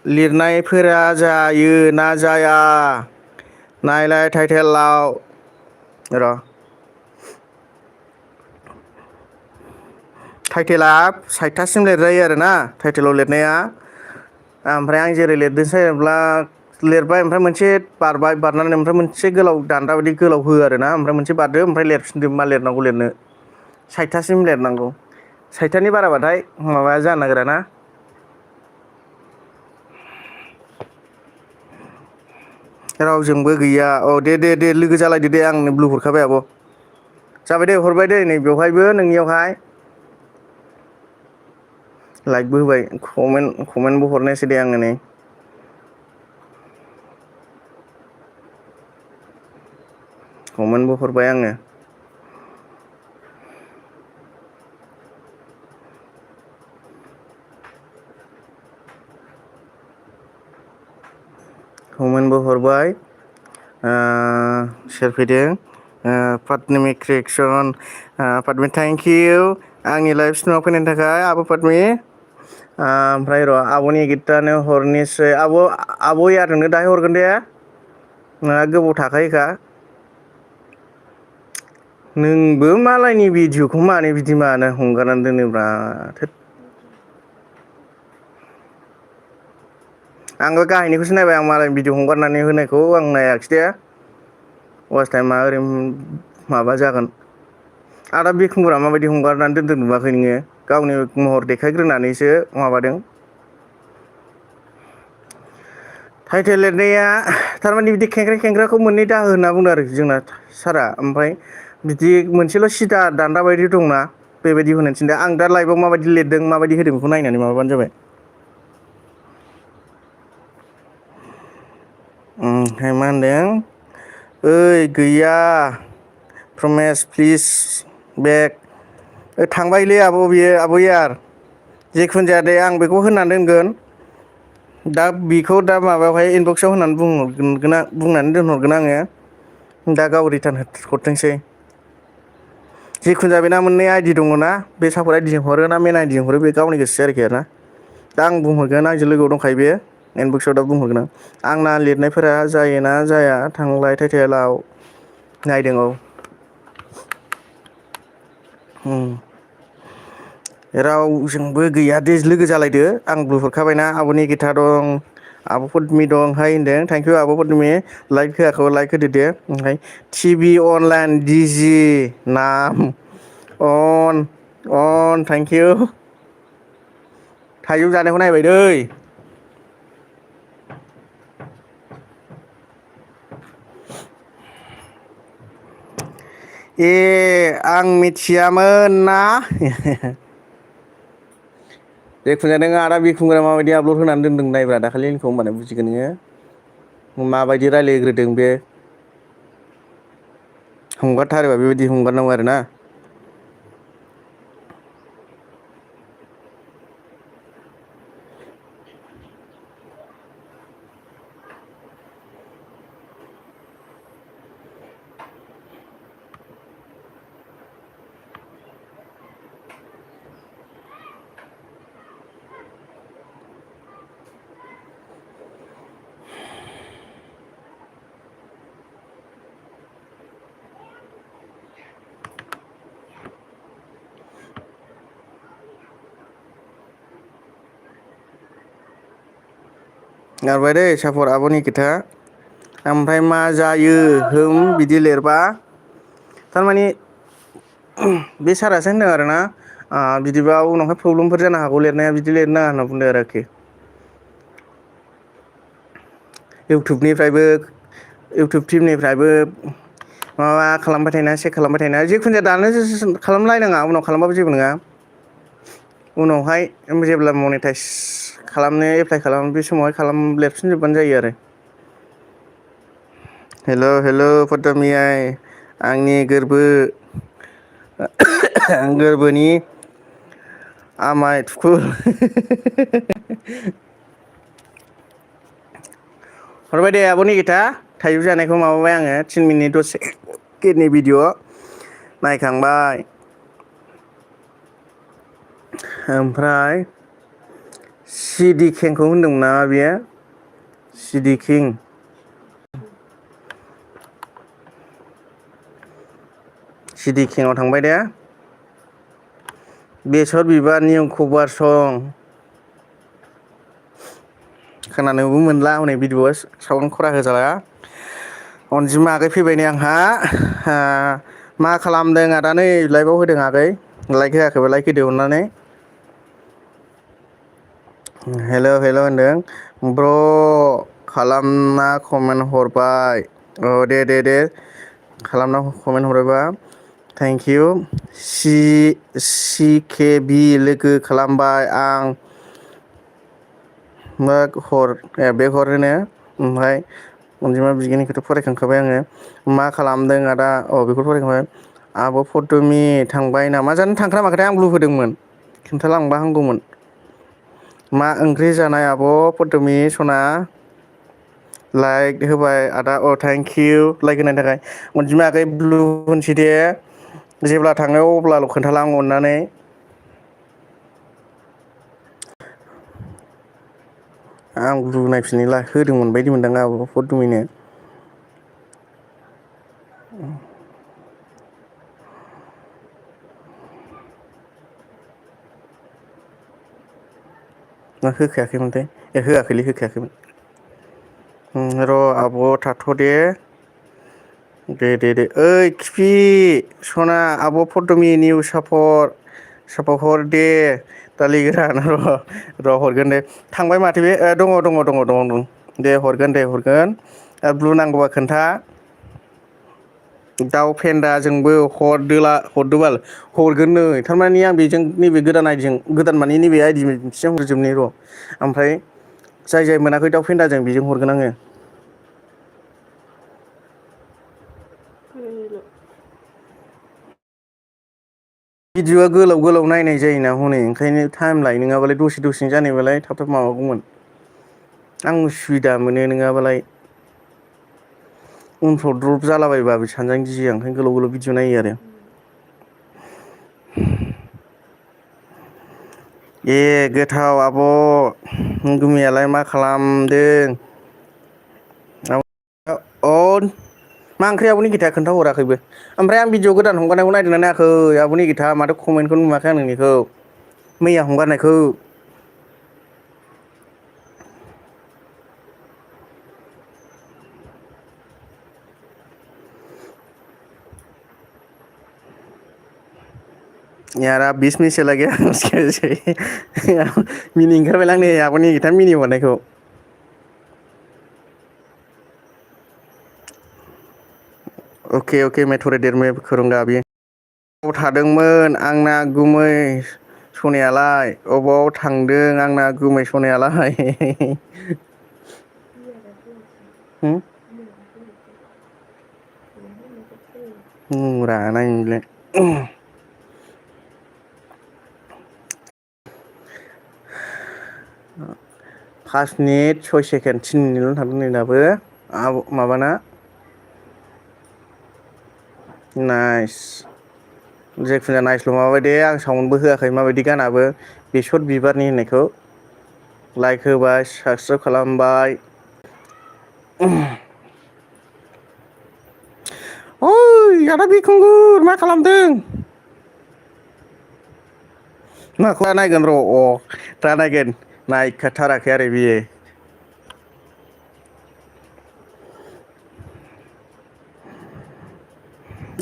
लिरनायफोरा जायो ना जाया नायलाय टाइटेलाव र' टाइटेला 60थासिम लिरजायो आरोना टाइटेलाव लिरनाया ओमफ्राय आं जेरै लिरदोंसै जेनेब्ला लिरबाय ओमफ्राय मोनसे बारबाय बारनानै ओमफ्राय मोनसे गोलाव दान्दा बायदि गोलाव हो आरो ना ओमफ्राय मोनसे बारदो ओमफ्राय लिरफिनदो मा लिरनांगौ लिरनो 60थासिम लिरनांगौ 60थानि बाराबाथाय माबाया जानो नागिरा ना रावजोंबो गैया औ दे लोगो जालायदो दे आंनो ब्लु हरखाबाय आब' जाबाय दे हरबाय दे नै बेवहायबो नोंनियावहाय लाइकबो होबाय कमेन्टबो हरनायसै दे आङो नै कमेन्टबो हरबाय आङो कमेन्टबो हरबाय सोर फैदों पाटनिमिक क्रिएक्सन पाटमि थेंक इउ आंनि लाइभ स्ट्रिमाव फैनायनि थाखाय आब' पाटमि ओमफ्राय र' आब'नि गितानो हरनोसै आब' यारनो दाहाय हरगोन दे नोंहा गोबाव थाखायोखा नोंबो मालायनि भिडिअखौ मानो बिदि मानो हंगारनानै दोनोब्रा थोद आंबो गाहायनिखौसो नायबाय आं मालायनि भिडिअ हंगारनानै होनायखौ आं नायाखिसै दे वाच टाइमा ओरै माबा जागोन आदा बिखुंगुरा माबायदि हंगारनानै दोनदों नुवाखै नोङो गावनि महर देखायग्रोनानैसो माबादों टाइटेल लिरनाया थारमाने बिदि खेंख्रा-खेंख्राखौ मोननै दाहो होनना बुंदों आरोखि जोंना सारआ ओमफ्राय बिदि मोनसेल' सिदा दान्दा बायदि दंना बेबायदि होनो थिनदों आं दा लाइभआव माबायदि लिरदों माबायदि होदों बेखौ नायनानै माबाबानो जाबाय ओमफ्राय मा होनदों ओइ गैया प्रमेस प्लिज बेक थांबायलै आब' बियो आब' यार जिखुनु जाया दे आं बेखौ होनानै दोनगोन दा बेखौ दा माबायावहाय इनबक्सआव होनानै बुंनानै दोनहरगोन आङो दा गाव रिटार्न हरथोंसै जिखुनु जाया बेना मोननै आइडि दङ ना बे सापर्ट आइडिजों हरो ना मेन आइडिजों हरो बे गावनि गोसोसै आरोखि ना दा आं बुंहरगोन आंजों लोगोआव दंखायो बे इनबक्सआव दा बुंहरगोन आंना लिरनायफोरा जायोना जाया थांलाय टाइटेलाव नायदों औ रावजोंबो गैया दे लोगो जालायदो आं ब्लु हरखाबायना आब'नि गिता दं आब' पदमि दं हाय होनदों थेंकिउ आब' पदमि लाइक होआखै लाइक होदो दे ओमफ्राय टिभि अनलाइन डिजि नाम अन थेंकिउ थाइजौ जानायखौ नायबाय दै ए आं मिथियामोन ना जिखुनु जाया नोङो आदा बिखुंगुरा माबायदि आपलड होनानै दोनदों नायब्रा दाखालिनिखौ होमबानो बुजिगोन नोङो माबायदि रायलायग्रोदों बे हंगारथारोबा बेबायदि हंगारनांगौ आरो ना गारबाय दै सापर आब'नि गिता ओमफ्राय मा जायो होम बिदि लिरबा थारमाने बे सारासो होनदों आरोना बिदिबा उनावहाय प्रब्लेमफोर जानो हागौ लिरनाया बिदि लिरनो नाङा होनना बुंदों आरोखि इउटुब टिमनिफ्रायबो माबा खालामबाय थायोना चेक खालामबाय थायोना जिखुनु जाया दानो खालामलायनाङा उनाव खालामबाबो जेबो नङा उनावहाय जेब्ला मनेटाइस खालामनो एप्लाइ खालामो बे समावहाय लिरफिनजोबबानो जायो आरो हेल' पदमि आइ आंनि गोरबोनि आमाइ थुखुल हरबाय दे आब'नि गिता थाइजौ जानायखौ माबाबाय आङो 3 मिनिट 10 सेकेन्डनि भिडिअ नायखांबाय ओमफ्राय सिडि खेंखौ होनदोंमोन नामा बियो सिडि किं सिडि किंआव थांबाय दे बेसर बिबार निउ कभार सं खोनानोबो मोनला हनै भिडिअ'आ साउन्ड खरा होजाला अनजिमा आगै फैबाय नै आंहा मा खालामदों आदा नै लाइभआव होदों आगै लाइक होआखैबा लाइक होदो अननानै हेल' हेल' होनदों ब्र' खालामना कमेन्ट हरबाय औ दे खालामना कमेन्ट हरोबा थेंक इउ सि के बि लोगो खालामबाय आं बेक हर होनो ओमफ्राय अनजिमा बिगिनिखौथ' फरायखांखाबाय आङो मा खालामदों आदा बेखौ फरायखांबाय आब' फदुमि थांबाय नामा जानो थांखोना माखोथाय आं ब्लु होदोंमोन खिन्थालांबा हामगौमोन मा ओंख्रि जानाय आब' फदुमि सना लाइक होबाय आदा थेंक इउ लाइक होनायनि थाखाय अनजिमा आगै ब्लु होनसै दे जेब्ला थाङो अब्लाल' खोन्थाला आं अननानै आं ब्लु नायफिननो होदोंमोन बायदि मोनदों आब' फदुमिनो ना होखायाखैमोनथाय होआखैलै होखायाखैमोन र' आब' थाथ' दे ओइ खिफि सना आब' फदुमि निउ सापर हर दे दालि गोरान र' हरगोन दे थांबाय माथो बे दङ दे हरगोन ब्लु नांगौबा खोन्था दाउ फेन्दाजोंबो हरदोबाल हरगोन नै थारमानि आं बेजों नैबे गोदान आइदिजों गोदान मानि नैबे आइदि मोनसेजों हरजोबनि र' ओमफ्राय जाय मोनाखै दाउ फेन्दाजों बेजों हरगोन आङो भिडिअ'आ गोलाव नायनाय जायोना हनै ओंखायनो टाइम लायो नङाबालाय दसेनो जानायबालाय थाब माबागौमोन आं उसुबिदा मोनो नङाबालाय उनफ्राव द्रप जालाबायबा बे सानजानो गियो ओंखायनो गोलाव भिडिअ नायो आरो ए गोथाव आब' गुमैयालाय मा खालामदों मा ओंख्रि आब' निगिथाया खोन्थाहराखैबो ओमफ्राय आं भिडिअ गोदान हगारनायखौ नायदोंना नायाखै आब' निगिथा माथो कमेन्टखौनो नुवाखै आं नोंनिखौ मैया हगारनायखौ यार आप 20 मिनट चला गया उसके मिनि ओंखारबायलां नै आब' निगिथा मिनि हरनायखौ अके मैं थोड़ी देर में करूँगा अभी अबाव थादोंमोन आंना गुमै सनायालाय अबाव थांदों आंना गुमै सनायालाय रा नायनोलाय 5 मिनिट 6 सेकेन्ड 3 मिनिटल' थांदों नै दाबो माबाना नाइस जेखुनु नाइसल' माबाबाय दे आं साउन्डबो होआखै माबायदि गानाबो बेसर बिबारनि होननायखौ लाइक होबाय साबसक्राइब खालामबाय ओइ आदा बिखुंगुर मा खालामदों माखौ नायगोन र' दा नायगोन नायखाथाराखै आरो बियो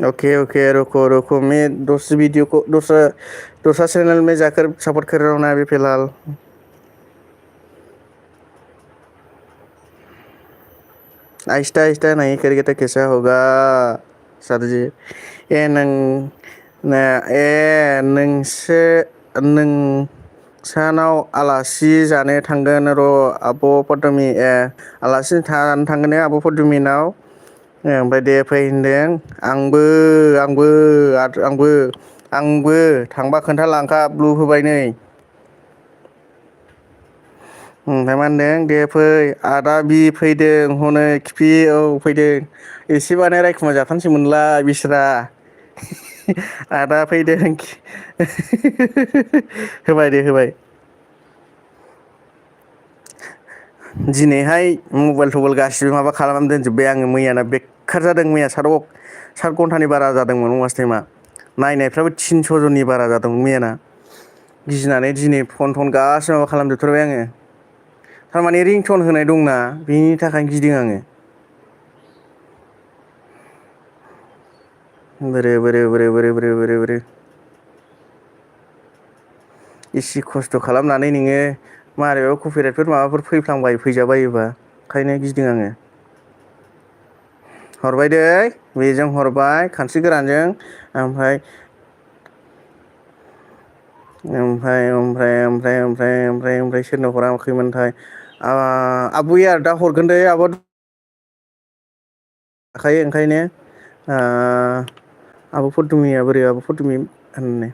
ओके रुको मैं दूसरी वीडियो को दूसरा चैनल में जाकर सपोर्ट कर रहा हूँ ना अभी फिलहाल आहिस्ता नहीं करेगा तो कैसा होगा सर जी नोंसानाव आलासि जानो थांगोन र' आब' फदुमि आलासि जानो थांगोन आब' फदुमिनाव ओमफ्राय दे फै होनदों आंबो थांबा खोन्थालांखा ब्लु होबाय नै ओमफ्राय मा होनदों दे फै आदा बि फैदों हनै खिफि फैदों एसेबानो रायखुमा जाथारसैमोनलाय बिस्रा आदा फैदों होबाय दिनैहाय मबाइल थबाइल गासिबो माबा खालामनानै दोनजोब्बाय आङो मैयाना बेखार जादों मैया 7 घन्टानि बारा जादोंमोन वाच टाइमा नायनायफ्राबो 300 जननि बारा जादोंमोन मैयाना गिनानै दिनै फन गासिबो माबा खालामजोबथारबाय आङो थारमाने रिंटन होनाय दंना बेनि थाखायनो गिदों आङो। बोरो इसे खस्थ' खालामनानै नोङो मारैबा कपिराइटफोर माबाफोर फैजाबायोबा ओंखायनो गिदों आङो। हरबाय दै बेजों हरबाय खानस्रि गोरानजों ओमफ्राय सोरनो हराखैमोनथाय आब'या दा हरगोन दे आब' थाखायो ओंखायनो आब' फदुमिया बोरै आब' फदुमि होननो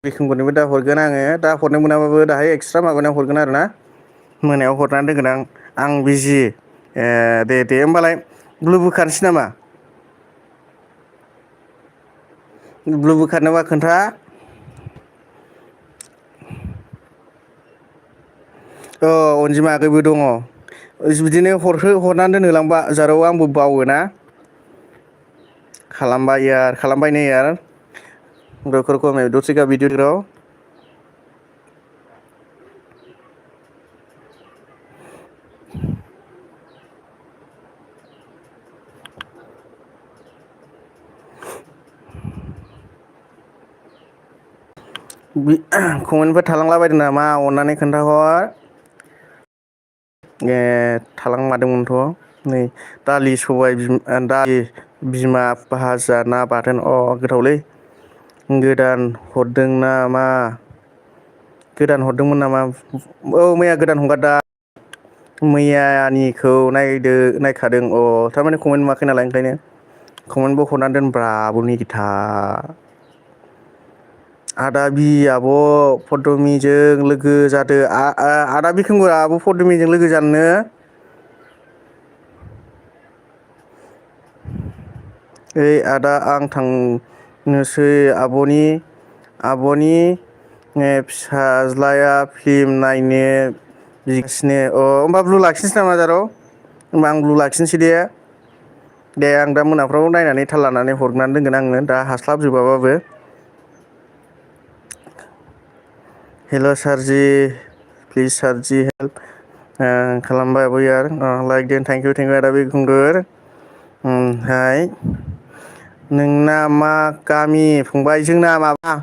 बिरखांफोरनोबो दा हरगोन आङो दा हरनो मोनाबाबो दाहाय एक्सट्रा माबानायाव हरगोन आरो ना मोनायाव हरनानै दोनगोन आं बिजि दे होमबालाय ब्लु बोखानोसै नामा ब्लु बोखारनोबा खोन्था अ अनजिमा आगैबो दङ बिदिनो हरनानै दोनहोलांबा जारौ आंबो बावोना खालामबाय नै यार दसे का वीडियो दिख रहा हो कमेन्टफोर थालांला बायदों नामा अननानै खोन्थाहर थालांमारदोंमोनथ' नै दालि सबाय दालि बिमा भाजा ना बाथोन गोथावलै गोदान हरदों नामा गोदान हरदोंमोन नामा औ मैया गोदान हगारदा मैयानिखौ नायखादों थारमाने कमेन्ट नुवाखै नालाय ओंखायनो कमेन्टबो हरनानै दोनब्रा आब' निगिथा आदा बि आब' पदमिजों लोगो जादो आदा बिरखांखौ आब' पदमिजों लोगो जानोनो ओइ आदा आं थांनोसै आब'नि फिसाज्लाया फिल्म नायनो बिगासिनो होमबा ब्लु लाखिनोसै नामा जारौ होमबा आं ब्लु लाखिनोसै दे आं दा मोनाफ्राव नायनानै थाल लानानै हरनानै दोनगोन आङो दा हास्लाबजोबाबाबो हेल' सारजि प्लिज सारजि हेल्प खालामबाय आब' यार लाइक देन थेंक इउ आदा बिरखांफोर ओमफ्राय नोंना मा गामि फंबाय जोंना माबा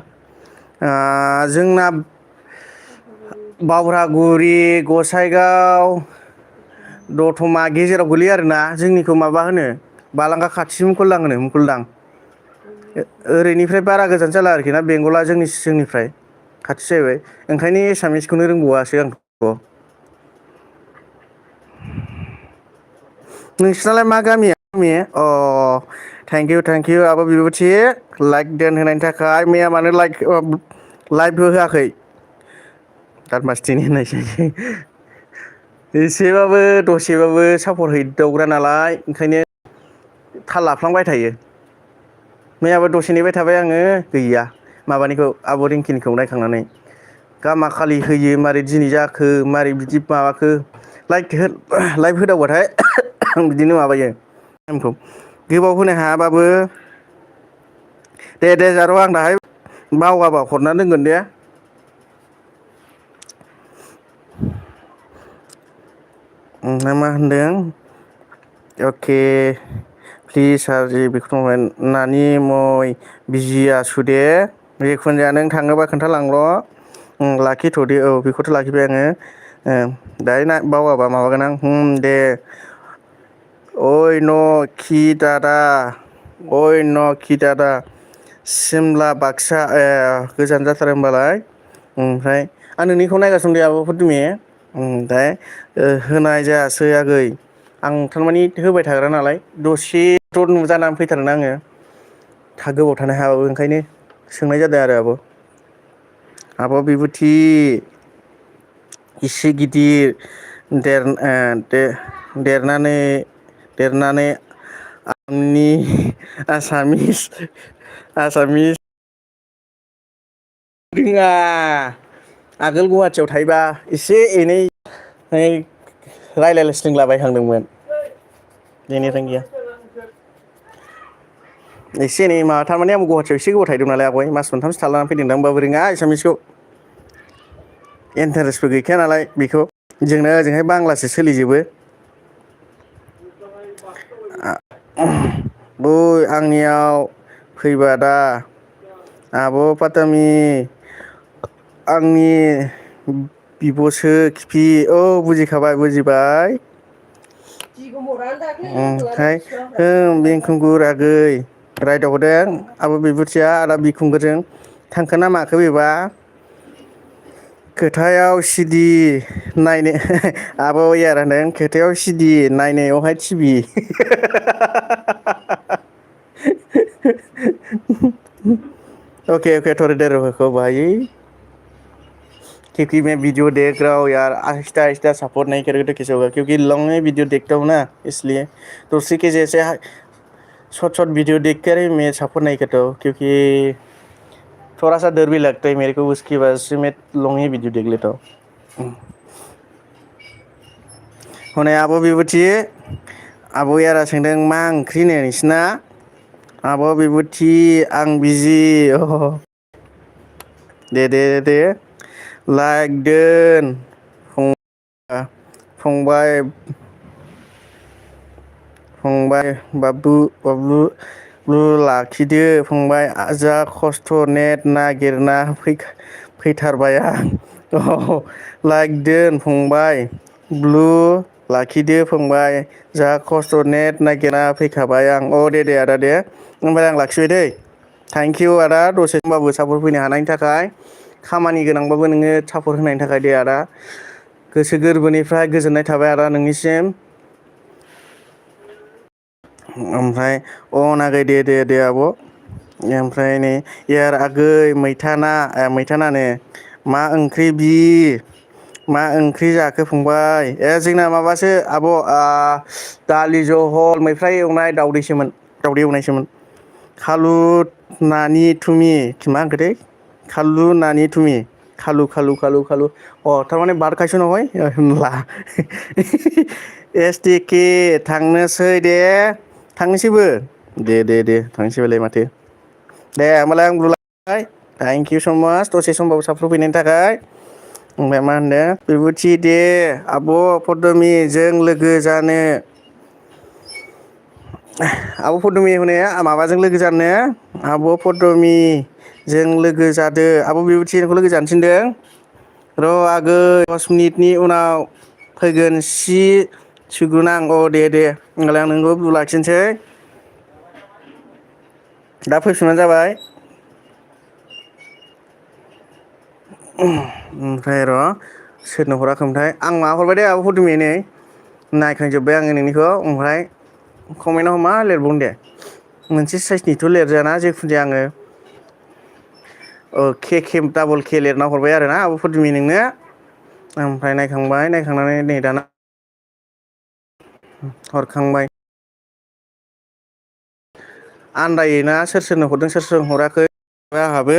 जोंना बावरागुरि गसाइगाव दतमा गेजेराव गोलैयो आरोना जोंनिखौ माबा होनो बालांगा खाथि मुखुलदां ओरैनिफ्राय बारा गोजान जाला आरोखि ना बेंगला जोंनिफ्राय खाथि जाहैबाय ओंखायनो एसामिसखौनो रोंबावासो आंथ' नोंसिनालाय मा गामिया थेंक इउ आब' बिबुथि लाइक देन होनायनि थाखाय मैया मानो लाइभबो होआखै दादमासुथिनि होननायसै एसेबाबो दसेबाबो सापर्ट हैदावग्रा नालाय ओंखायनो थाल लाफ्लांबाय थायो मैयाबो दसे नेबाय थाबाय आङो गैया माबानिखौ आब' रिंकिनिखौ नायखांनानै गामाखालि होयो मारै दिनै जाखो मारै बिदि माबाखो लाइभ होदावबाथाय बिदिनो माबायो टाइमखौ गोबाव होनो हायाबाबो दे जारौ आं दाहाय बावगाबा हरना दोनगोन दे ना मा होनदों अके प्लिज सारजि बेखौथ' नानि मय बिजि आसुदे जिखुनु जाया नों थाङोबा खोन्थालांल' लाखिथ'दे बेखौथ' लाखिबाय आङो दायो बावाबा माबागोन आं दे अय कि दादा सिमला बाक्सा गोजान जाथारो होमबालाय ओमफ्राय आं नोंनिखौ नायगासिनो दे आब' फदुमि ओमफ्राय होनाय जायासै आगै आं थारमाने होबाय थाग्रा नालाय दसेथ' नुजानानै फैथारोना आङो गोबाव थानो हायाबाबो ओंखायनो सोंनाय जादों आरो आब' बिबुथि इसे गिदिर देरनानै आसामिस रोङा आगोल गुवाहाटियाव थायोबा एसे एनै रायज्लायस्लिंलाबायहांदोंमोन दिनै रोंलिया एसे एनै माबा थारमाने आं गुवाहाटियाव एसे गोबाव थाहैदों नालाय आगय मास मोनथामसो थालानानै फैदोंदां होमबाबो रोङा एसामिसखौ इन्टारेस्टबो गैखाया नालाय बेखौ जोंना ओजोंहाय बांलासो सोलिजोबो आंनियाव फैबा दा आब' फातामि आंनि बिब'सो खिफि औ बुजिखाबाय बुजिबाय ओमफ्राय बेंखुंगुर आगै रायदावहरदों आब' बिबुथिया आदा बिखुंगुरजों थांखो ना माखो बेबा खोथायाव सिडि नायनो आब' इयार होनदों खोथायाव सिडि नायनायावहाय टिभि ओके ओके थोड़े देर रखो भाई क्योंकि मैं वीडियो देख रहा हूँ यार आहिस्ता आहिस्ता सपोर्ट नहीं करोगे तो कैसे होगा क्योंकि लॉन्ग में वीडियो देखता हूँ ना इसलिए तो उसी के जैसे शॉर्ट शॉर्ट वीडियो देख कर ही मैं सपोर्ट नहीं करता हूँ क्योंकि थोड़ा सा डर भी लगता है मेरे को उसकी वजह से मैं लॉन्ग ही वीडियो देख लेता हूँ हनै आब' बिबुथि आब' यारा सोंदों मा ओंख्रि नो नोंसिना आब' बिबुथि आं बिजि दे लाइक दोन फंबाय बाब्लु लाखिदो फंबाय जा खस्थ' नेट नागिरना फैथारबाय आं लाइक दोन फंबाय ब्लु लाखिदो फंबाय जा खस्थ' नेट नागिरना फैखाबाय आं दे आदा दे ओमफ्राय आं लाखिबाय दै थेंक इउ आदा दसे समबाबो सापर्ट फैनो हानायनि थाखाय खामानि गोनांबाबो नोङो सापर्ट होनायनि थाखाय दे आदा गोसो गोरबोनिफ्राय गोजोननाय थाबाय आदा नोंनिसिम ओमफ्राय आगै दे आब' ओमफ्राय नै यार आगै मैथा नानो मा ओंख्रि मा ओंख्रि जाखो फंबाय जोंना माबासो आब' दालि जहल मैफ्राय एवनाय दावदै एवनायसोमोन खालु नानि थुमि मा होनखोथाय खालु नानि थुमि खालु थारमाने बारखायस नहय होनला एस टि के थांनोसै दे थांनोसैबो दे थांनोसैबालाय माथो दे होमबालाय आं बुलाय थेंक इउ स माच दसे समबाबो सापर्ट फैनायनि थाखाय ओमफ्राय मा होनदों बिबुथि दे आब' पदमि जों लोगो जानो आब' पदमि हनै माबाजों लोगो जानो आब' पदमि जों लोगो जादो आब' बिबुथि नोंखौ लोगो जानो थिनदों र' आगै 10 मिनिटनि उनाव फैगोन सि सुगोन आं दे होमबालाय आं नोंखौ ब्लु लाखिनोसै दा फैफिनबानो जाबाय ओमफ्राय र' सोरनो हराखैमोनथाय आं माबा हरबाय दे आब' पदमि नै नायखांजोब्बाय आङो नोंनिखौ ओमफ्राय कमेन्टआव मा लिरबावनो दे मोनसे साइसनिथ' लिरजायाना जेखुनु जाया आङो के डाबल के लिरना हरबाय आरो ना आब' पदमि नोंनो ओमफ्राय नायखांनानै नै दाना हरखांबाय आन्दायोना सोरनो हरदों सोरनो हराखै आंहाबो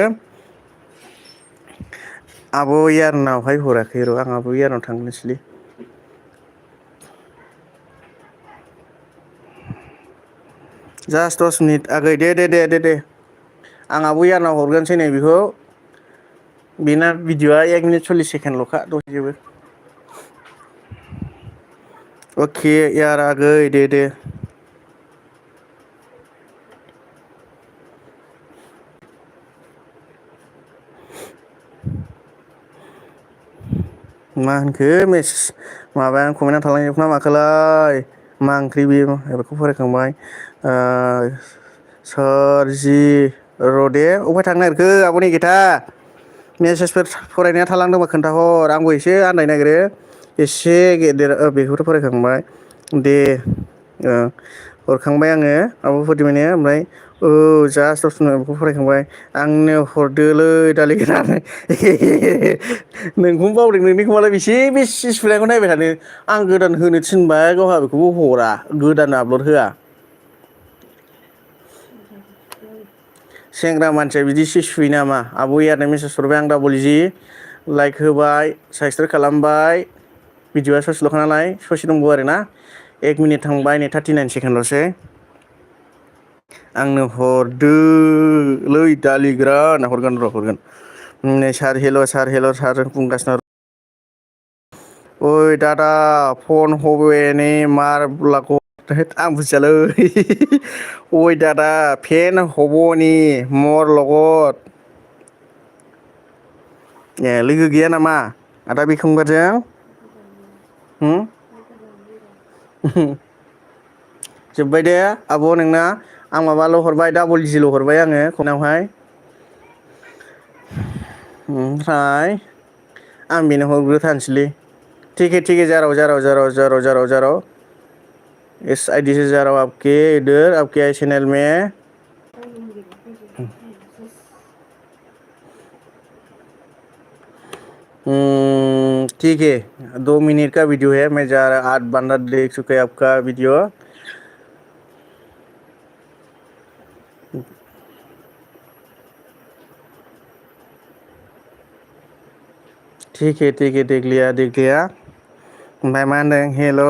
आब' यारनावहाय हराखै र' आं आब' यारनाव थांनोसैलै जास्ट 10 मिनिट आगै दे आं आब' यारनाव हरग्रोनोसै नै बेखौ बेना भिडिअ'आ 1 मिनिट 40 सेकेन्डल'खा दसेजोबो अके यार आगै दे मा होनखो माबाया कमेन्टआव थालांजोबखो ना माखोलाय मा ओंख्रि बेयो बेखौ फरायखांबाय सोरजि रदे अफाय थांनो नागिरखो आब' निगिथा मेसेजफोर फरायनाया थालांदोंबा खोन्थाहर आंबो एसे आन्दायनो नागिरो एसे गेदेर बेखौथ' फरायखांबाय दे हरखांबाय आङो आब' पदमिनो ओमफ्राय जास्ट 10 मिनिट बेखौ फरायखांबाय आंनो हरदोलै दालिगोरान नोंखौनो बावदों नोंनिखौ मालाय बेसे सुनायखौ नायबाय थानो आं गोदान होनो थिनबाय गावहा बेखौबो हरा गोदान आपल'ड होआ सेंग्रा मानसिया बिदिसो सुयो नामा आब' यारनो मेसेज हरबाय आं डाबल जि लाइक होबाय साबसक्राइब खालामबाय भिडिअ'आ ससेल'खा नालाय ससे दंबावो आरोना 1 मिनिट थांबाय नै 39 सेकेन्डल'सै आंनो हरदोलै दालिगोरान हरगोन नै सार हेल' सार बुंगासिनो ओइ दादा फन हबेनि मार लागत आं बुजियालै ओइ दादा फेन हबनि मर लगत ए लोगो गैया नामा आदा बिखुंगारजों होम जोब्बाय दे आब' नोंना आं माबाल' हरबाय डाबल जिल' हरबाय आङो खनावहाय ओमफ्राय आं बेनो हरग्रोथारसैलै ठीक है जाराव इस आईडी से जा रहा हूँ आपके इधर आपके आई चैनल में ठीक है 2 मिनट का वीडियो है मैं जा रहा 8 बंदा देख चुके हैं आपका वीडियो ठीक है देख लिया ओमफ्राय मा होनदों हेल'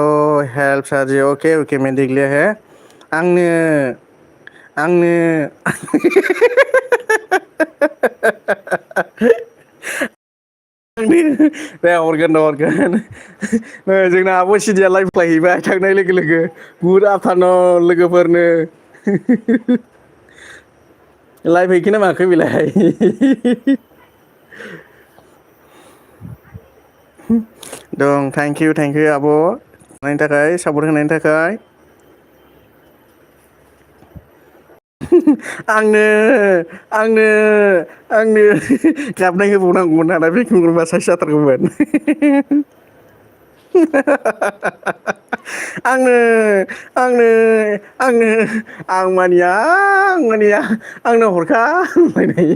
हेल्प सार्जि अके मैं देख लिया है आंनो दे हरगोन जोंना आब' सिदिया लाइभ फैहैबाय थांनाय लोगो लोगो गुड आफ्टारनुन लोगोफोरनो लाइभ हैखो ना माखो बेलाय दं थेंक इउ आब' होनायनि थाखाय सापर्ट होनायनि थाखाय आंनो गाबनाय होबावनांगौमोन नालाय बे खुंगुरबा साइस जाथारगौमोन आं मानिया आंनो हरखा होनलायनाय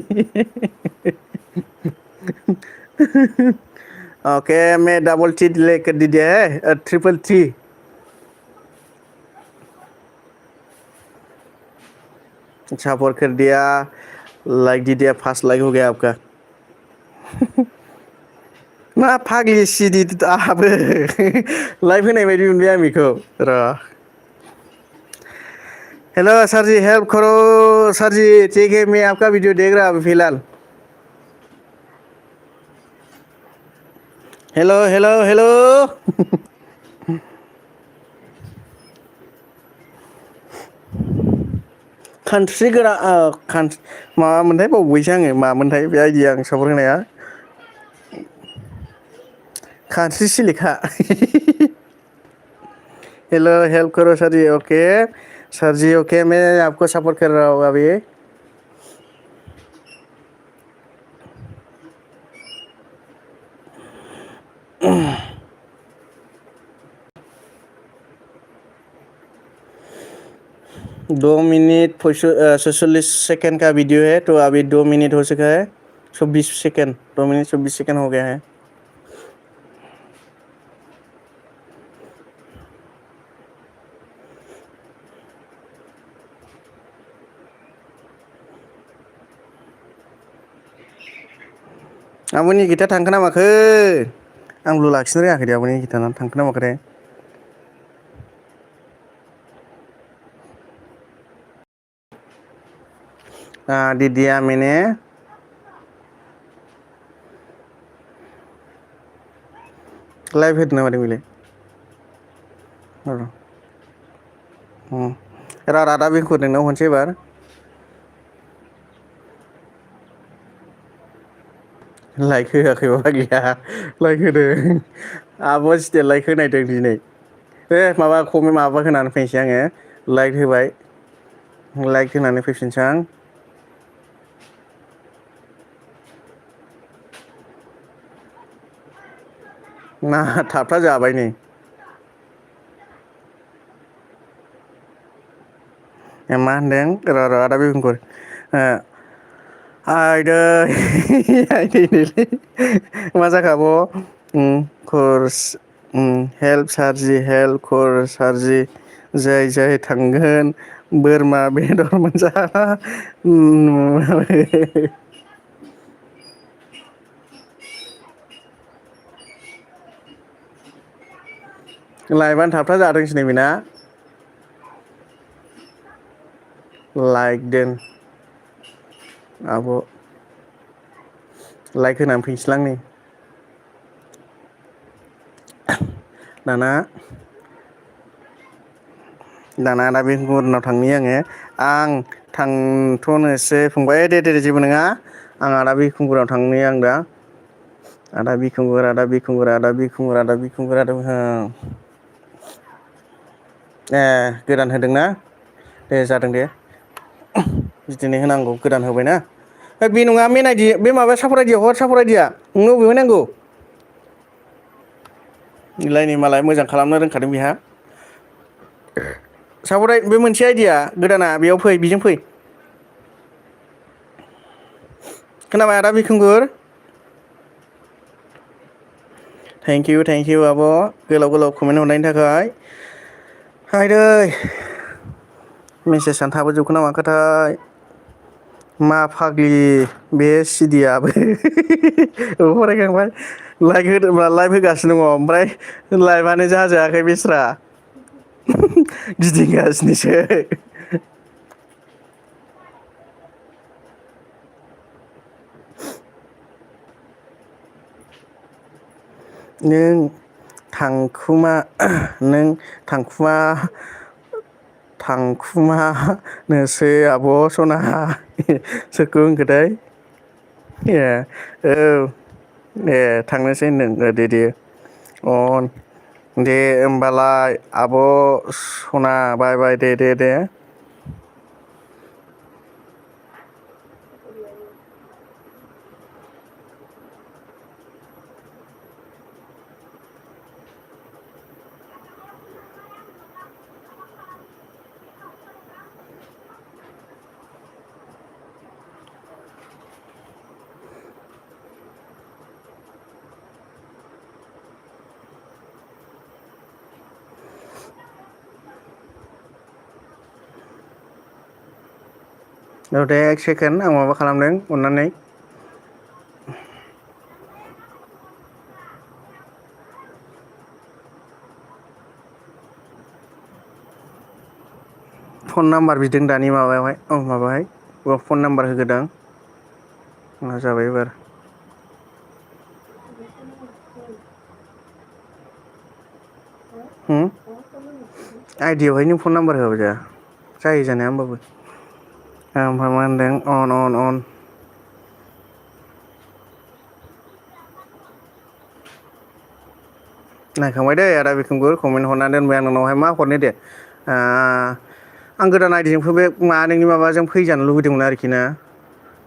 ओके मैं डबल टी लेकर दीजिए ट्रिपल टी सपोर्ट कर दिया लाइक दीजिए फर्स्ट लाइक हो गया आपका मा फाग्लि सिरि आहाबो लाइभ होनाय बायदि मोनबाय आं बेखौ र' हेलो सर जी हेल्प करो सर जी ठीक है मैं आपका वीडियो देख रहा अभी फिलहाल हेलो कान्ट्रि गोरा माबामोनथाय बावबायसो आङो मामोनथाय बे आइडिया आं सापर्ट होनाया कान्ट्रि सिलेखा हेलो हेल्प करो सर जी ओके मैं आपको सपोर्ट कर रहा हूँ अभी 2 मिनट 46 सेकंड का वीडियो है तो अभी 2 मिनट हो चुका है 24 सेकंड 2 मिनट 24 सेकंड हो गया है आब'नि गिटा थांखो ना माखो आंबो लाखिनो रोङाखै दे आब'नि गिटाना थांखो ना माखो दीदिया मैंने लाइव होदों नामा बेलाय रादा बेंखौ नोंनाव हरसै एबार लाइक होआखै गैया लाइक होदों आब' सिटिया लाइक होनायदों दिनै माबा कमेन्ट माबा होनानै फैनोसै आङो लाइक होबाय लाइक होनानै फैफिनसै आं ना थाबथा जाबाय नै मा होनदों र' आदा बिबुंखर आइदै मा जाखो आब' कर्स हेल्प सारजि जाय थांगोन बोरमा बेदर मोनजा लाइभआनो थाबथा जादोंसै नै बेना लाइक दोन आब' लाइक होनानै फैनोसैलां नै दाना आदा बिखुंगुरनाव थांनि आङो आं थांथ'नोसै फंबाय दे जेबो नङा आं आदा बिखुंगुराव थांनि आं दा आदा बिखुंगुर ए गोदान होदोंना दे जादों दे बिदिनो होनांगौ गोदान होबायना बे नङा मेन आइडि बे माबा सापर आइडिया हर सापर आइडिया नोंनो बबेहाय नांगौ नैलाय नै मालाय मोजां खालामनो रोंखादों बेहा सापराय बे मोनसे आइडिया गोदाना बेयाव फै बेजों फै खोनाबाय आदा बिखुंगुर थेंक इउ आब' गोलाव गोलाव कमेन्ट हरनायनि थाखाय हायदै मेसेजानो थाबोजोबखो ना माखोथाय मा फाग्लि बे सिडियाबो फरायखांबाय लाइक होदोंब्ला लाइभ होगासिनो दङ ओमफ्राय लाइभआनो जाजायाखै बेस्रा गिदिंगासिनोसो नों थांखुमानोसै आब' सना सोरखौ होनखोथाय ए औ ए थांनोसै होनदों दे दे होमबालाय आब' सना बाय दे औ दे एक सेकेन्ड आं माबा खालामदों अननानै फन नाम्बार बिदों दानि माबायावहाय माबाहाय फन नाम्बार होग्रोदां मा जाबाय एबार आइडियावहाय नों फन नाम्बार होआबा जायो जानाया होमबाबो ओमफ्राय मा होनदों अन नायखांबाय दै आदा बिखुंगुर कमेन्ट हरना दोनबाय आं नोंनावहाय मा हरनो दे आं गोदान आइडिजों बे नोंनि माबाजों फैजानो लुबैदोंमोन आरोखि ना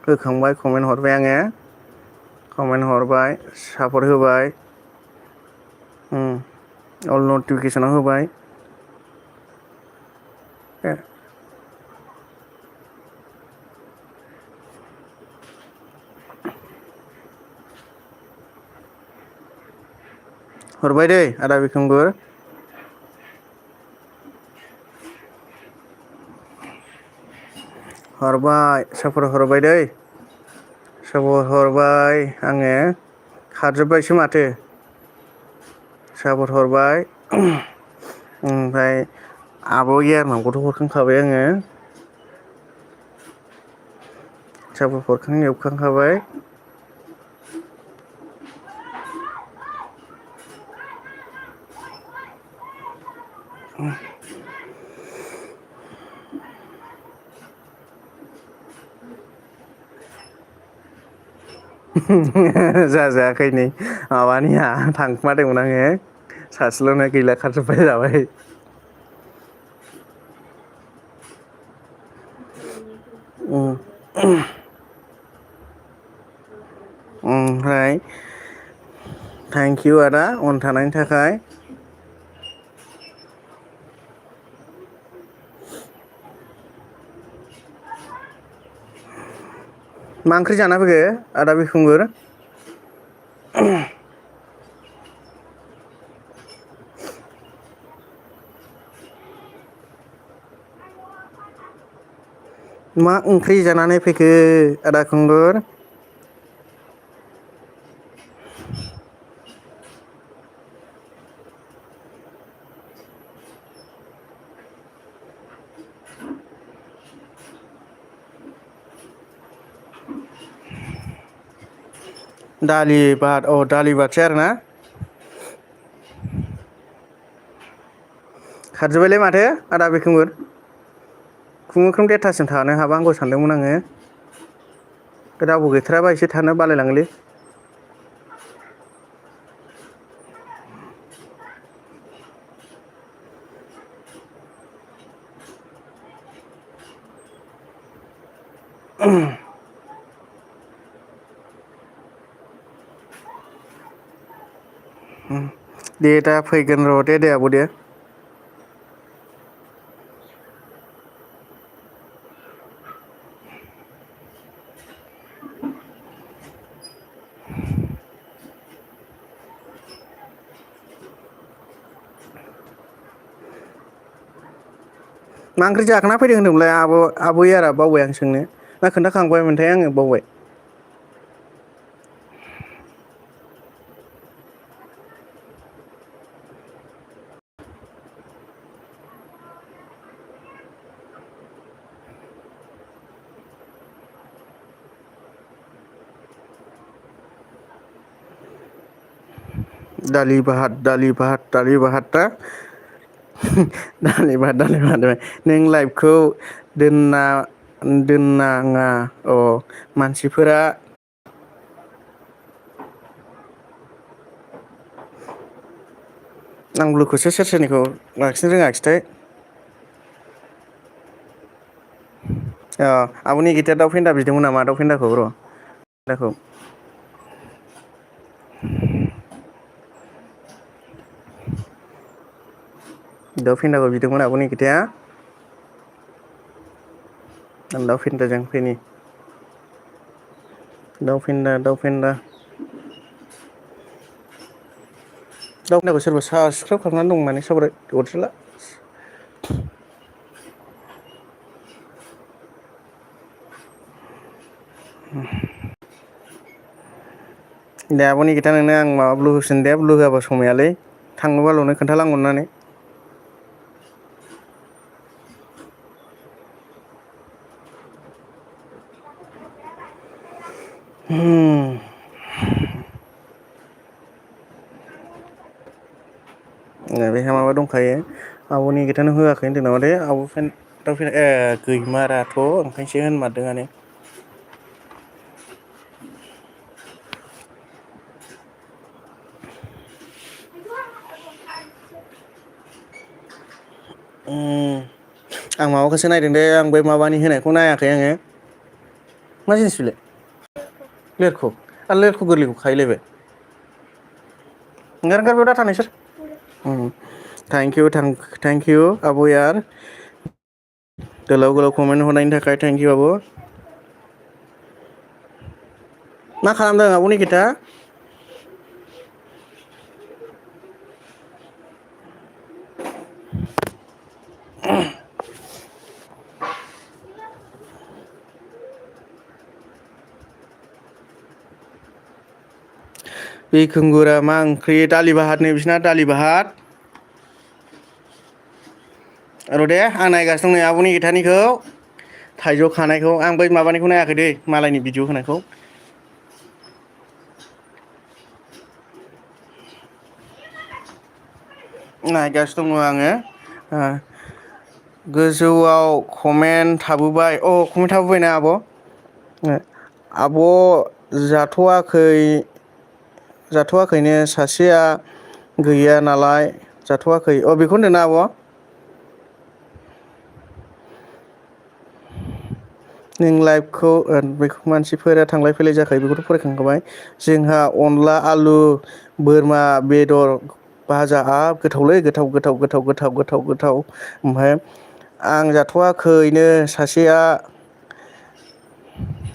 होखांबाय कमेन्ट हरबाय आङो कमेन्ट हरबाय सापर्ट होबाय अल नटिफिकेसनाव होबाय हरबाय दै आदा बिखुंगुर हरबाय सापर्ट हरबाय दै सापर्ट हरबाय आङो खारजोब्बायसो माथो सापर्ट हरबाय ओमफ्राय आब' गियानावबोथ' हरखांखाबाय आङो सापर्ट हरखां एवखांखाबाय जाजायाखै नै माबानिया थांखुमादोंमोन आङो सासेल'नो गैला खारजोब्बाय जाबाय ओमफ्राय थेंकिउ आदा अन थानायनि थाखाय मा ओंख्रि जाना फैखो आदा बिखुंगुर मा ओंख्रि जानानै फैखो आदा खुंगुर दालि भात दालि भातसो आरोना खारजोब्बायलै माथो आदा बेखोमोर खुनुरुखुम 1:30सिम थानो हाबा हामगौ सानदोंमोन आङो रावबो गैथाराबा एसे थानो बालायलाङोलै दे दा फैगोन र' दे आब' दे मा ओंख्रि जाखोना फैदों होनदोंमोनलाय आब'इ आरो बावबाय आं सोंनो ना खोन्थाखांबायमोनथाय आङो बावबाय दालि भात ना दालि भात नों लाइभखौ दोननाङा अ मानसिफोरा आं ब्लुखौसो सोर सोरनिखौ लाखिनो रोङाखिथाय आब'नि गिदेर दाउ फेन्दा बिदोंमोन नामा दाउ फेन्दाखौ र' दाखौ दाउ फेन्दाखौ बिदोंमोन आब'नि गिदेया आं दाउ फेन्दाजों फैनि दाउ फेन्दा दाउ फेन्दाखौ सोरबा साबसक्राइब खालामनानै दं माने साब्राय अरजाला दे आब'नि गिथा नोंनो आं माबा ब्लु होसिन दे ब्लु होआबा समायालै थांनोबाल'नो खोन्थालां अननानै बेहा माबा दंखायो आब'नि गिथानो होआखै होनदों नामा दे दाउ फेन्दा गैमाराथ' ओंखायनोसो होनमारदोंआनो आं माबाखौसो नायदों दे आं बै माबानि होनायखौ नायाखै आङो मा जिनिस बेलाय लेरख' आरो लेरख' गोरलैखौ खाहैलायबाय ओंखार बेयाव दा थानाय सोर थेंक इउ आब' यार गोलाव कमेन्ट हरनायनि थाखाय थेंक इउ आब' मा खालामदों आब'नि गिता बिखुंगुरा मा ओंख्रि दालि भात नै बिसिना दालि भात र' दे आं नायगासिनो दं नै आब'नि गिथानिखौ थाइजौ खानायखौ आं बै माबानिखौ नायाखै दै मालायनि भिडिअ होनायखौ नायगासिनो दङ आङो गोजौआव कमेन्ट थाबोबाय कमेन्ट थाबोबायना आब' आब' जाथ'वाखैनो सासेया गैया नालाय जाथ'वाखै बेखौ होनदों ना आब' नों लाइभखौ बेखौ मानसिफोरा थांलाय फैलाय जाखायो बेखौथ' फरायखांखाबाय जोंहा अनला आलु बोरमा बेदर भाजा हाब गोथावलै गोथाव ओमफ्राय आं जाथ'वाखैनो सासेया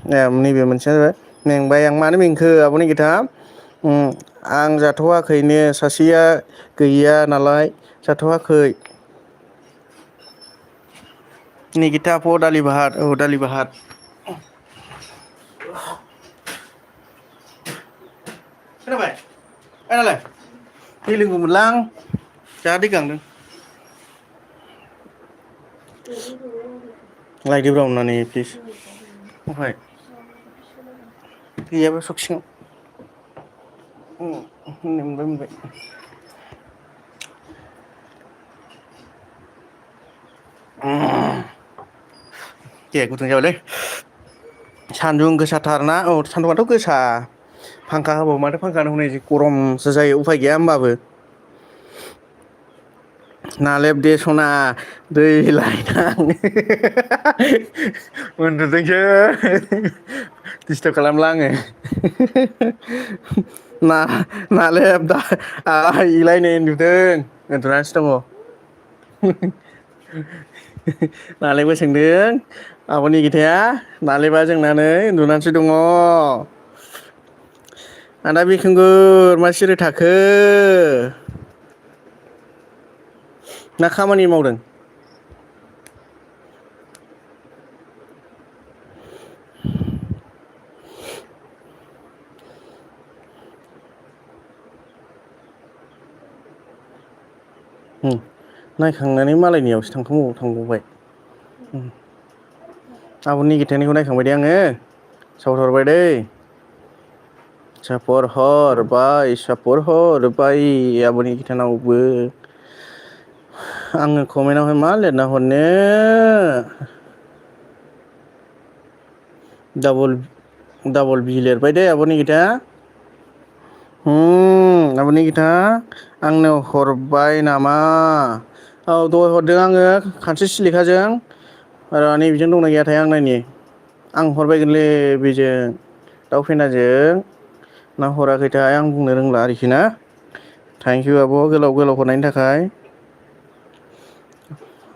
नैबे मोनसेया जाबाय मेंबाय आं मानो मेंखो आब'नि गिथा आं जाथ'वाखैनो सासेया गैया नालाय जाथ'वाखै निगिता दालि भात दालि भात खोनाबाय दालाय दै लोंगौमोनलां जा दै गांदों लायदोब्रा अननानै प्लिज अफाय गैयाबा सक सिङाव मोनबाय गे गुदुं जाबायलै सान्दुं गोसाथारना औ सान्दुंआथ' गोसा फांखा होबाबो माथो फांखानो हनै गरमसो जायो उफाय गैया होमबाबो नालेब दे सना दै लायनां उन्दुदोंसो दिसटार्ब खालामला आङो ना नालेब दा इलाय नै उन्दुदों उन्दुनानैसो दङ नालेबा सोंदों आब' निगिथाया नालेबा जोंना नै उन्दुनानैसो दङ आदा बिखोंगुर मा सिरि थाखो ना खामानि मावदों नायखांनानै मालायनियावसो थांबावबाय आब' निगिथानिखौ नायखांबाय दे आङो सापर हरबाय दै सापर हरबाय आब' निगिथानावबो आङो कमेन्टआवहाय मा लिरना हरनो डाबल बि लिरबाय दे आब' निगिथा आब' निगिथा आंनो हरबाय नामा औ दहाय हरदों आङो खानस्रि सिलिखाजों नैबेजों दंना गैयाथाय आं नायनि आं हरबायगोनलै बेजों दाउ फेनाजों ना हराखैथाय आं बुंनो रोंला आरोखि ना थेंकिउ आब' गोलाव हरनायनि थाखाय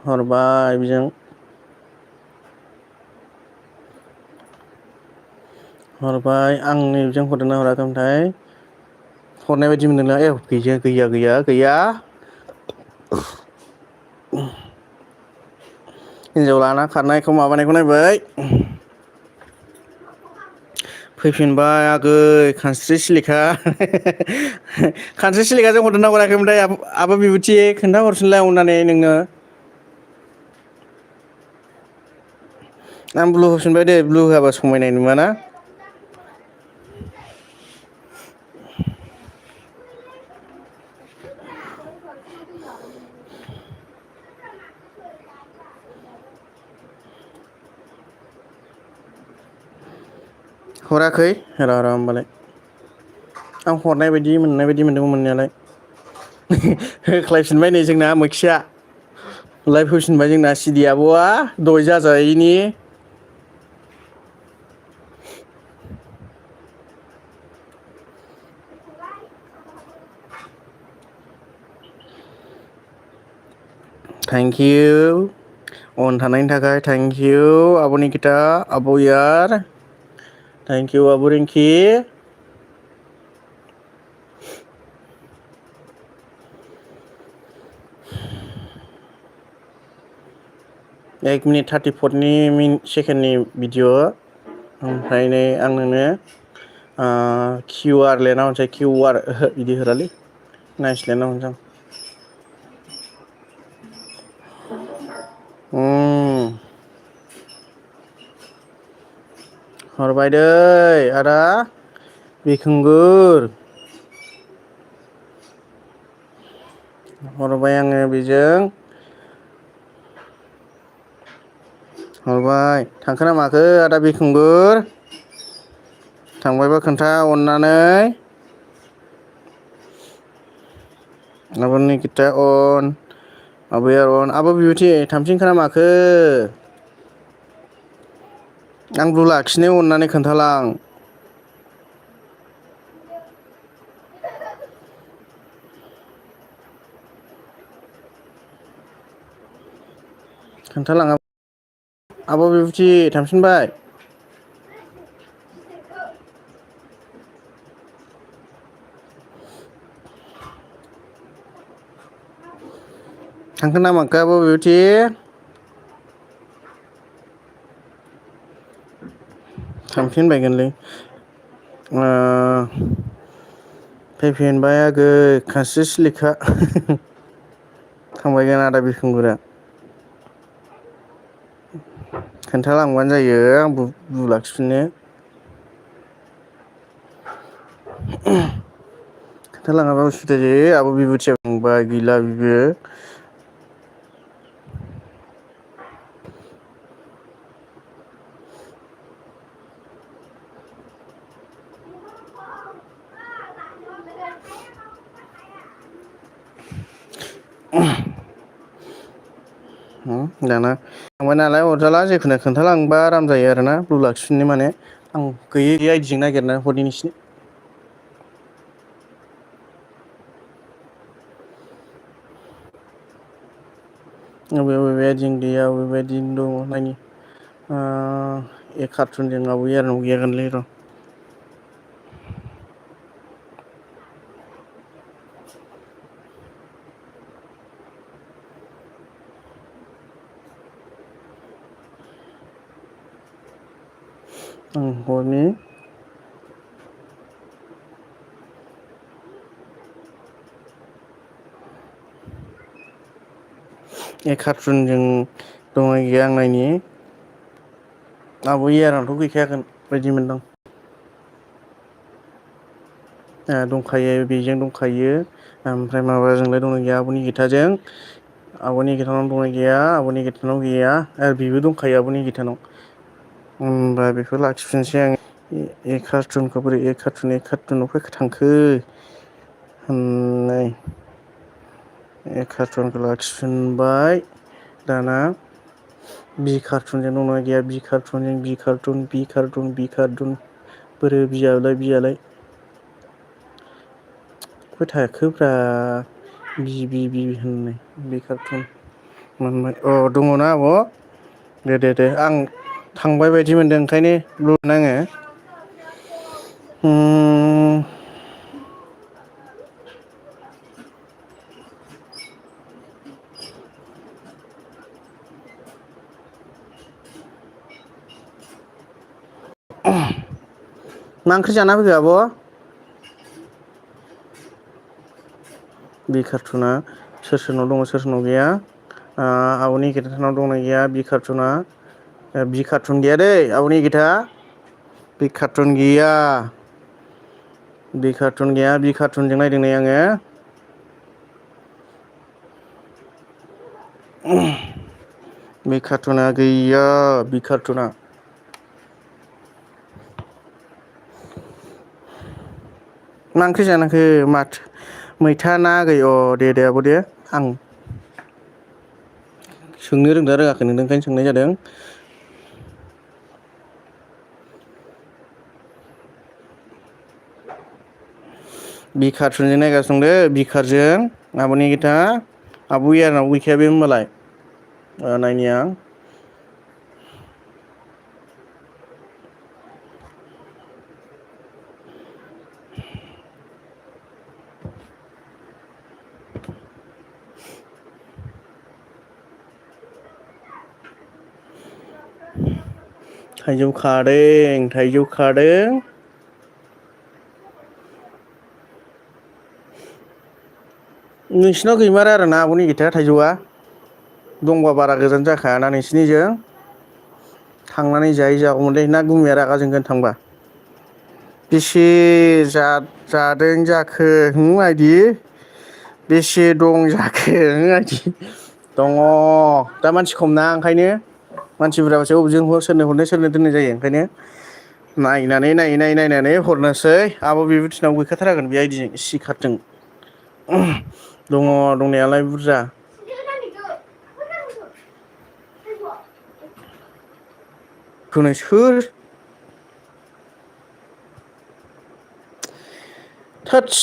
हरबाय बेजों हरबाय आं नैबेजों हरदोंना हराखैमोनथाय हरनाय बायदि मोनदोंना गैया हिनजाव लाना खारनायखौ माबानायखौ नायबाय फैफिनबाय आगै खानस्रि सिलिखा खानस्रि सिलिखाजों हरदोंना हराखैमोनथाय आब' बिबुथि खोन्था हरफिनलाय अननानै नोंनो आं ब्लु होफिनबाय दे ब्लु होआबा समायनाय नुवाना हराखै र' होमबालाय आं हरनाय बायदि मोनदोंमोन मोननायालाय होख्लायफिनबाय नै जोंना मोखिया लाइभ होफिनबाय जोंना सिदि आब'आ दहाय जाजायैनि थेंकिउ अन थानायनि थाखाय थेंकिउ आब' निकिता आब' यार थेंकिउ आब' रिंकि 1 मिनिट 34 सेकेन्डनि भिडिअ ओमफ्राय नै आं नोंनो QR लिरना हरसै QR बिदि होरालै नाइस लिरना हरसै आं हरबाय दै आदा बिखुंगुर हरबाय आङो बेजों हरबाय थांखो ना माखो आदा बिखुंगुर थांबायबा खोन्था अननानै आब' निकिता अन आब'यार अन आब' बिबुथि थांफिनखोना माखो आं ब्लु लाखिनो अननानै खोन्थालां खोन्थालाङा आब' बिबुथि थांफिनबाय थांखो ना माखो आब' बिबुथि थांफिनबायगोनलै फैफिनबाय आगै खानस्रि सिलिखा थांबायगोन आदा बिखुंगुरा खोन्थालांबानो जायो आं ब्लु लाखिफिननो खोन्थालाङाबा उसुबिदा जायो आब' बिबुथिया बुंबाय गैला बिबो दाना थांबाय नालाय अरजाला जेखुनु खोन्थालांबा आराम जायो आरोना ब्लु लाखिफिननो माने आं गैयै आइदिजों नागिरना हरनि नोंसिनो अबे आइदिजों गैया अबे आइदिजों दङ नायनि कार्टुनजों आबो आरनाव गैयागोनलै र' आं हरनि कार्टुनजों दंना गैया आं नायनि आब' इयारावथ' गैखायागोन बायदि मोनदों दंखायो बेजों दंखायो ओमफ्राय माबाजोंलाय दंना गैया आब'नि गिथाजों आब'नि गिथानाव दंना गैया आब'नि गिथानाव गैया आरो बेबो दंखायो आब'नि गिथानाव होमबा बेखौ लाखिफिनसै आं कार्टुनखौ बोरै कार्टुनाव फै थांखो नै कार्टुनखौ लाखिफिनबाय दाना बि कार्टुनजों दंना गैया बि कार्टुन बोरो बियालाय अफाय थाखोब्रा बि होननाय बि कार्टुन मोनबाय दङना आब' दे आं थांबाय बायदि मोनदों ओंखायनो लुनो आङो मा ओंख्रि जाना फैखो आब'? बि कार्टुना सोर सोरनाव दङ सोर सोरनाव गैया आब'नि गिथानाव दंना गैया बि कार्टुना बि कार्टुन गैया दै आब'नि गिथा बि कार्टुन गैया बि कार्टुनजों नायदों नै आङो बि कार्टुना गैया बि कार्टुना मा ओंख्रि जानांखो माथो मैथा ना आगै दे आब' दे आं सोंनो रोंदोंना रोङाखै नोंदों ओंखायनो सोंनाय जादों बि कार्टुनजों नायगासिनो दं दे बिखारजों आब'नि गिथा आब' इयाराव गैखाया बे होनबालाय नायनि आं थाइजौ खादों नोंसिनाव गैमारा आरोना आब'नि गिथा थाइजौआ दंबा बारा गोजान जाखायाना नोंसिनिजों थांनानै जागौमोनलै ना गुमैया रागा जोंगोन थांबा बेसे जादों जाखो आइदि बेसे दं जाखो आइदि दङ दा मानसि खमना ओंखायनो मानसि बुरजाबासो बबेजों सोरनो हरनो सोरनो दोननाय जायो ओंखायनो नायनानै हरनोसै आब' बेबो थिनाव गैखाथारागोन बे आइदिजों सि खारजों दङ दंनायालाय बुरजा सोर थोदस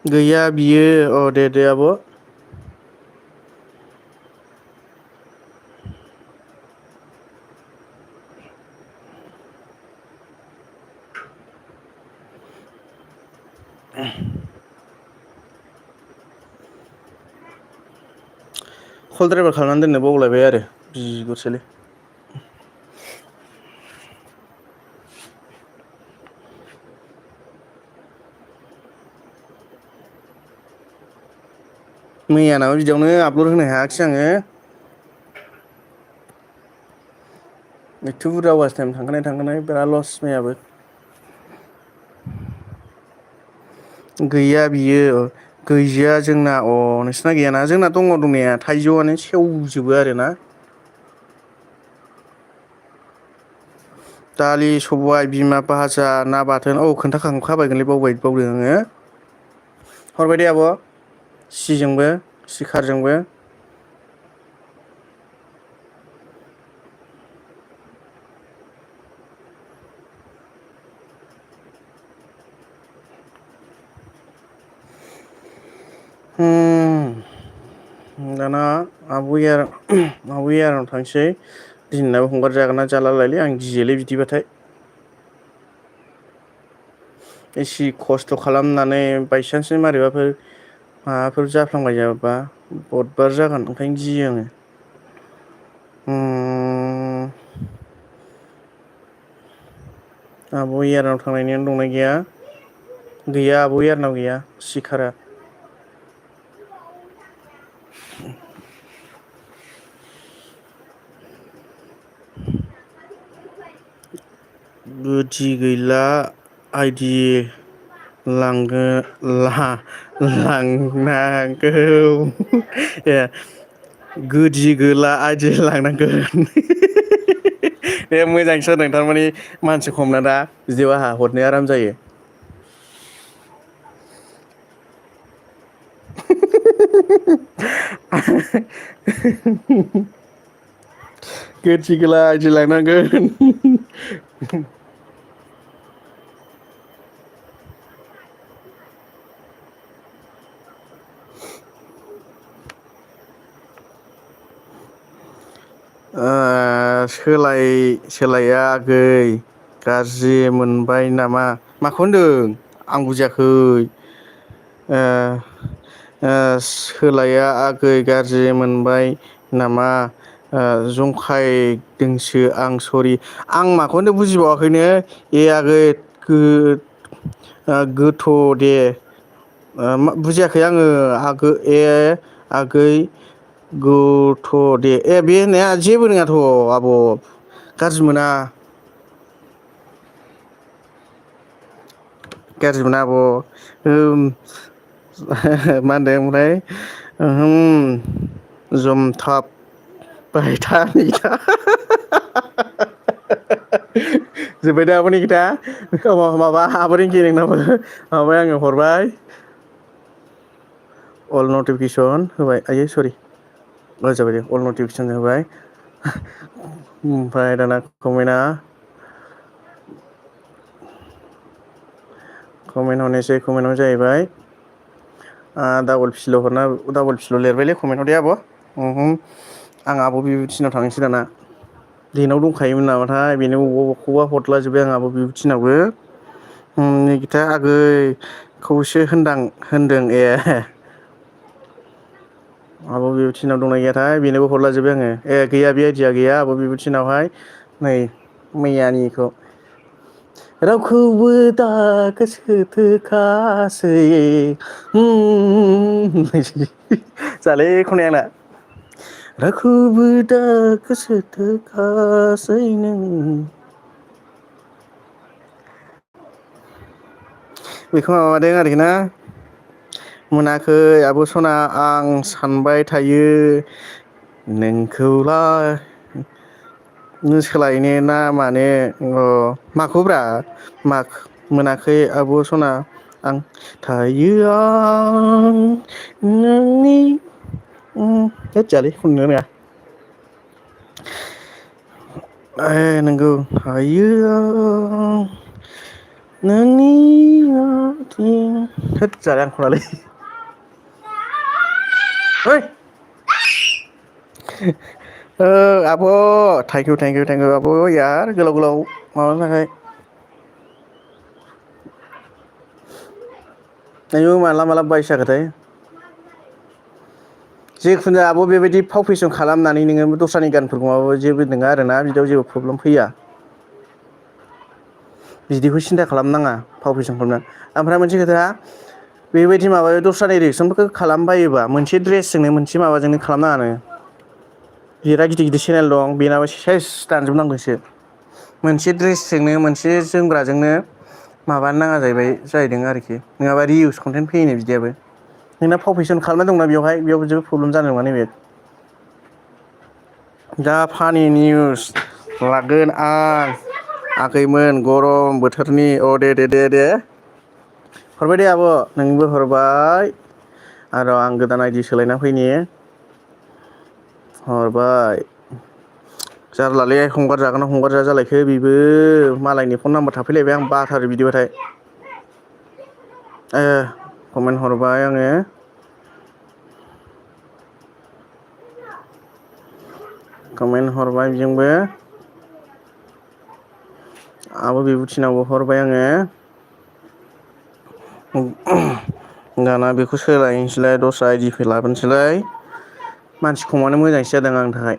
गैया बियो दे आब' कल ड्राइभार खालामनानै दोननो बावलायबाय आरो बिगुरसोलै मैयानाबो बिदियावनो आपलड होनो हायाखिसै आङो एथ' बुरजा वाच टाइम थांखानाय बिराद लस मैयाबो गैया बियो गैजाया जोंना नोंसिना गैयाना जोंना दङ दंनाया थाइजौआनो सेवजोबो आरोना दालि सबाय बिमा भाजा ना बाथोन औ खोन्थाखांखाबायगोनलै बावदों आङो हरबाय दे आब' सिजोंबो सिखारजोंबो दाना आब'याराव थांसै दिनैनाबो हंगार जागोन ना जाला लायलै आं गियोलै बिदिबाथाय एसे खस्थ' खालामनानै बायसान्सनि माबाफोर जाफ्लांबाय जाबा बदबार जागोन ओंखायनो गियो आङो आब' याराव थांनायनियानो दंना गैया आब' यारनाव गैया सिखारा गोथि गैला आइदि लांनांगौ ए गोदि गोला आइदि लांनांगोन बे मोजांसो जादों थारमाने मानसि खमना दा बिदियाव आंहा हरनो आराम जायो गोथि गोला आइदि लांनांगोन सोलाया आगै गाज्रि मोनबाय नामा माखौ होनदों आं बुजियाखै सोलाया आगै गाज्रि मोनबाय नामा जंखायदोंसो आं सरि आं माखौ होनदों बुजिबावाखैनो ए आगै गोथ' दे बुजियाखै आङो आगै गथ' दे बे होननाया जेबो नङाथ' आब' गाज्रि मोना गाज्रि मोना आब' मा होनदों ओमफ्राय जमथाबबाय था नै दा जोब्बाय दा आब'नि खोथा माबा आब' रिंकि नोंनाबो माबाय आङो हरबाय अल नटिफिकेसन होबाय आयै सरि जाबाय दे अल नटिफिकेसन होबाय ओमफ्राय दाना कमेन्ट हरनोसै कमेन्टआव जाहैबाय डाबल फिल' लिरबायलै कमेन्टआव दे आब' आं आब' बिबुथिनाव थांनोसै दाना बेनाव दंखायोमोन नामाथाय बेनो बबावबा हरलाजोब्बाय आं आब' बिबुथिनावबो निकिथा आगैखौसो होनदों ए आब' बिबुथिनाव दंना गैयाथाय बेनोबो हरलाजोब्बाय आङो गैया बे आइदिया गैया आब' बिबुथिनावहाय नै मैयानिखौ रावखौबो दा गोसोथोखासै जालै खननाया आंना रावखौबो दा गोसोथोखासै नों बेखौ माबादों आरोखि ना मोनाखै आब' सना आं सानबाय थायो नोंखौलाय सोलायनो ना मानो माखौब्रा मोनाखै आब' सना आं थायो आं नोंनि होद जायालै खननो रोङा नोंगौ थायो आं नोंनि आथिं होद जाया आं खनालै आब' थेंकिउ आब' यार गोलाव माबानि थाखाय आयौ माला बायस जाखोथाय जेखुनु जाया आब' बेबायदि फाव फेसन खालामनानै नोङो दस्रानि गानफोरखौ माबाबा जेबो नङा आरोना बिदियाव जेबो प्रब्लेम फैया बिदिखौ सिन्था खालामनाङा फाव फेसन खालामना ओमफ्राय मोनसे खोथा बेबायदि माबा दस्रानि रिएक्सनफोरखौ खालामबायोबा मोनसे ड्रेसजोंनो मोनसे माबाजोंनो खालामनाङानो बिराद गिदिर चेनेल दं बेनाबो सेस दानजोबनांगौसो मोनसे ड्रेसजोंनो मोनसे जोमग्राजोंनो माबानो नाङा जाहैदों आरोखि नङाबा रिउस कन्टेन्ट फैयोनो बिदियाबो नोंना फाव फेसन खालामना दंना बेयाव जेबो प्रब्लेम जानाय नङा नैबे दा फानि निउस लागोन आं आगैमोन गरम बोथोरनि दे हरबाय दे आब' नोंबो हरबाय आरो आं गोदान आइडि सोलायना फैनि हरबाय जारलालै हंगार जागोन ना हंगार जाया जालायखो बेबो मालायनि फन नाम्बार थाफैलायबाय आं बाथारो बिदिबाथाय कमेन्ट हरबाय आङो कमेन्ट हरबाय बेजोंबो आब' बिबुथिनावबो हरबाय आङो दाना बेखौ सोलायनोसैलाय दस्रा आइडिफोर लाबोनोसैलाय मानसि खमानो मोजांसो जादों आंनि थाखाय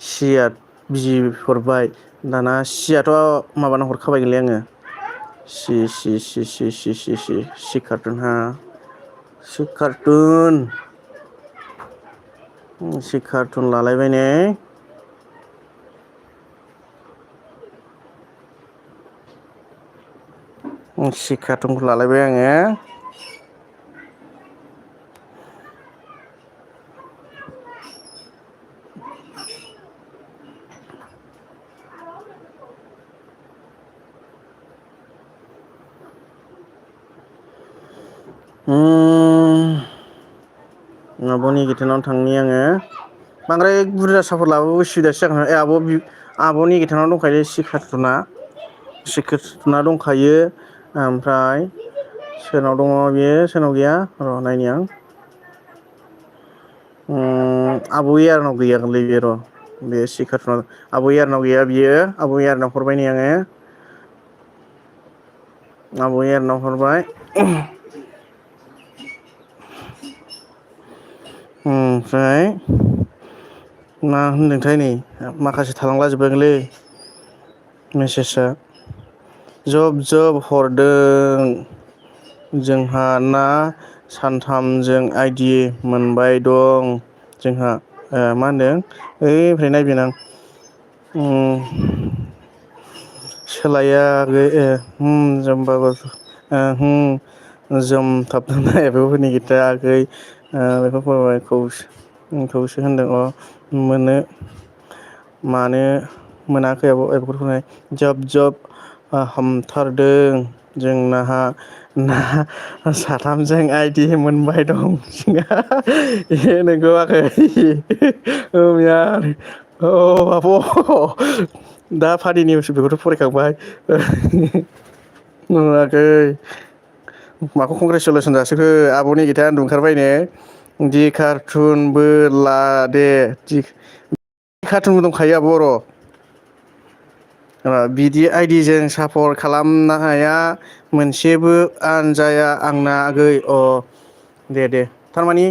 सिया बिजि हरबाय दाना सियाथ' माबाना हरखाबायगोनलै आङो सि कारटुन हा सि कारटुन लालायबाय नै सि कारटुनखौ लालायबाय आङो आब'नि गिथानाव थांनि आङो बांद्राय बुरजा सापर्ट लाबाबो उसुबिदासो जागोन आब'नि गिथानाव दंखायो सि कारटुना दंखायो ओमफ्राय सोरनाव दङ बेयो सोरनाव गैया र' नायनि आं आब' यारनाव गैयागोनलै बे र' बे सि कारटुना आब' यारनाव गैया बियो आब' यारनाव हरबाय नै आङो आब' यारनाव हरबाय ओमफ्राय मा होनदोंथाय नै माखासे थालांला जोबबायलै मेसेजआ जब हरदों जोंहा ना सानथामजों आइडि मोनबाय दं जोंहा मा होनदों ओइनिफ्राय नायगोन आं सोलायाखै जोमथाबनाय बेफोरनि गिथायाखै बेखौ फरायबाय खौसो होनदों मानो मोनाखै बेफोरखौहाय जब हमथारदों जोंना ना साथामजों आइदि मोनबाय दं ए नोंगौ आखै यार आब' दा फादिनि बेखौथ' फरायखांबाय नुवाखै माखौ कंग्रेसुलेसन जासिखो आब'नि गिथाया उन्दुओंखारबायनो दि कारटुनबो लादे कारटुनबो दंखायो आब' र' बिदि आइडिजों सापर्ट खालामनाया मोनसेबो आनजाया आंना आगै दे थारमानि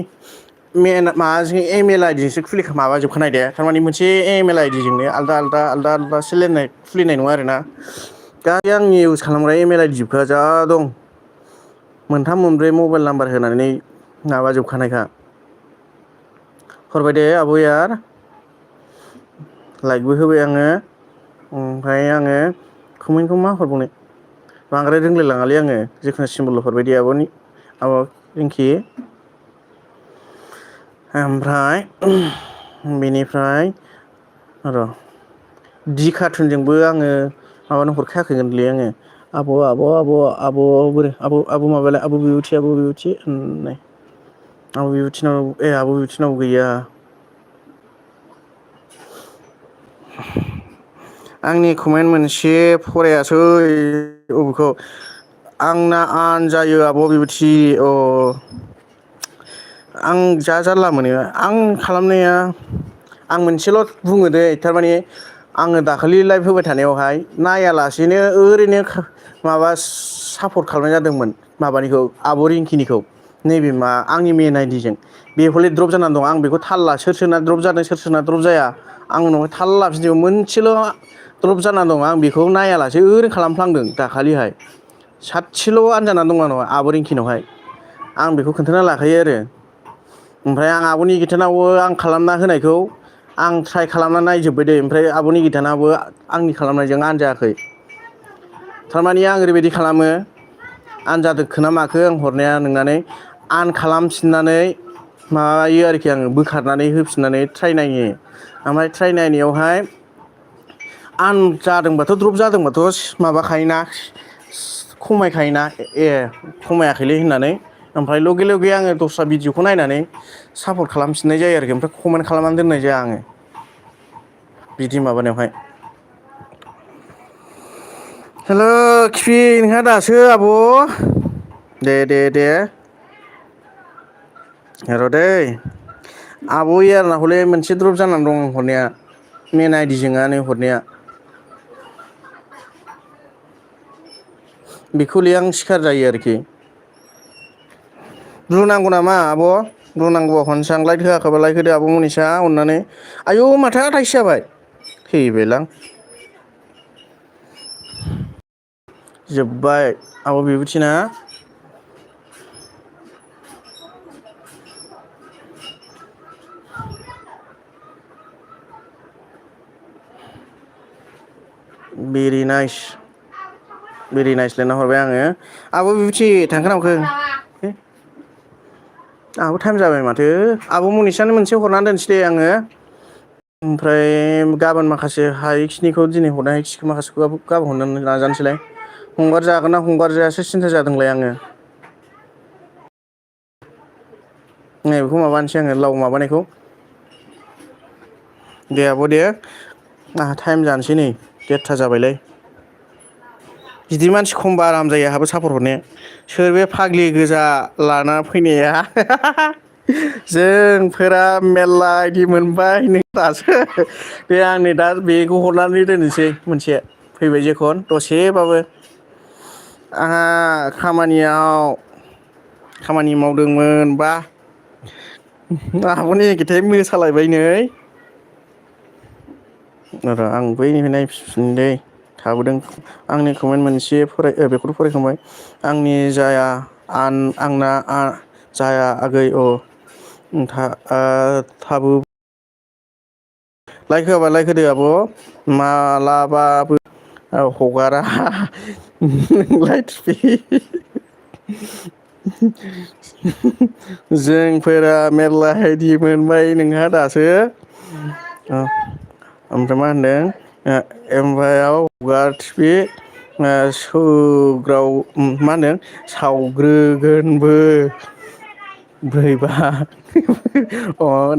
माबाजों इमेल आइडिजोंसो माबाजोबखानाय दे थारमानि मोनसे इमेल आइडिजोंनो आलदा खुलिनाय नङा आरोना गासै आंनि इउस खालामग्रा इमेल आइडि जोबखा जा दं मोनथाम मोनब्रै मबाइल नाम्बार होनानै माबाजोबखानायखा हरबाय दे आब' यार लाइकबो होबाय आङो ओमफ्राय आङो कमेन्टखौ मा हरबावनो बांद्राय रोंलायलाङालै आङो जिखुनु सिम्बल हरबाय दे आब' रिंकि ओमफ्राय बेनिफ्राय र' दि कारटुनजोंबो आङो माबानो हरखायाखैमोनलै आङो आब' माबालाय आब' बिबुथि होननाय आब' बिबुथिनाव गैया आंनि कमेन्ट मोनसे फरायासै बबेखौ आंना आन जायो आब' बिबुथि आं जा जारला मोनो आं खालामनाया आं मोनसेल' बुङो दै थारमाने आङो दाखालि लाइभ होबाय थानायावहाय नायालासेनो ओरैनो माबा सापर्ट खालामनाय जादोंमोन माबानिखौ आब' रिंकिनिखौ नैबे आंनि मेन आइडिजों बेखौले द्रप जानानै दं आं बेखौ थाल ला सोर सोरना द्रप जादों सोर सोरना द्रप जाया आं उनावहाय थाल लाफिनदों मोनसेल' द्रप जानानै दं आं बेखौ नायालासे ओरैनो खालामफ्लांदों दाखालिहाय सासेल' आनजानानै दं आंनाव आब' रिंकिनावहाय आं बेखौ खोन्थाना लाखायो आरो ओमफ्राय आं आब'नि गिथानावबो आं खालामना होनायखौ आं ट्राइ खालामना नायजोब्बाय दे ओमफ्राय आब'नि गिथानाबो आंनि खालामनायजों आनजायाखै थारमाने आं ओरैबायदि खालामो आनजादोखो ना माखो आं हरनाया नोंनानै आन खालामफिननानै माबायो आरोखि आङो बोखारनानै होफिननानै ट्राइ नायो ओमफ्राय ट्राइ नायनायावहाय आन जादोंबाथ' द्रप जादोंबाथ' माबाखायोना खमायखायोना खमायाखैलै होननानै ओमफ्राय लगे लगे आङो दस्रा भिडिअखौ नायनानै सापर्ट खालामफिननाय जायो आरोखि ओमफ्राय कमेन्ट खालामनानै दोननाय जाया आङो बिदि माबानायावहाय हेल' खिफि नोंहा दासो आब' दे र' दै आब' इयारना हले मोनसे द्रप जानानै दं हरनाया मेन आइडिजों नै हरनाया बेखौले आं सिखार जायो आरोखि रुनांगौ नामा आब' रुनांगौबा खनसै आं लाइट होआखैबा लाइट होदो आब' मनिसा अननानै आयौ माथो आथाइस जाबाय थैबायलां जोब्बाय आब' बिबुथिना भेरि नाइस लिरना हरबाय आङो आब' बिबुथि थांखो ना माखो आंहाबो टाइम जाबाय माथो आब' मनिसानो मोनसे हरनानै दोनसै दे आङो ओमफ्राय गाबोन माखासे हायैखिनिखौ दिनै हरनो हायैखिनिखौ माखासेखौ गाबोन हरनो नाजानोसैलाय हंगार जागोन ना हंगार जायासो सिन्था जादोंलाय आङो नै बेखौ माबानोसै आङो लाव माबानायखौ दे आब' दे आंहा टाइम जानोसै नै 1:30 जाबायलै गिदिर मानसि खमबा आराम जायो आंहाबो सापर्ट हरनो सोर बे फाग्लि गोजा लाना फैनाया जोंफोरा मेरला आइदि मोनबाय नों दासो बे आंनि दा बेखौ हरनानै दोननोसै मोनसे फैबाय जेखन दसेबाबो आंहा खामानि मावदोंमोन बा आब' नायनायखाय मोसालायबाय नै र' आं बैनिफ्राय नायफिन दै थाबोदों आंनि कमेन्ट मोनसे बेखौथ' फरायखांबाय आंनि जाया आंना जाया आगै थाबो लाइक होआबा लाइक होदो आब' मालाबाबो हगारा नोंलाय जोंफोरा मेरला आइदि मोनबाय नोंहा दासो ओमफ्राय मा होनदों एमभायाव हगार टिपि सौग्राव मा होनदों सावग्रोगोनबो बोरैबा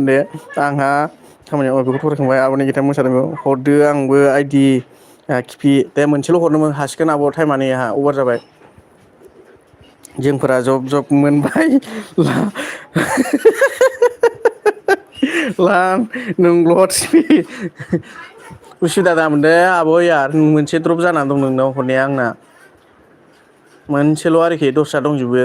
दे आंहा खामानियाव बेखौ फरायखांबाय आब'नि गिथा मोसादों हरदो आंबो आइदि खिफि दे मोनसेल' हरनो हासिगोन आब' टाइमा नै आंहा अभार जाबाय जोंफोरा जब मोनबाय नोंल' टिपि उसुबिदा दा मोनदे आब' यार मोनसे द्रप जानानै दं नोंनाव हरनाया आंना मोनसेल' आरोखि दस्रा दंजोबो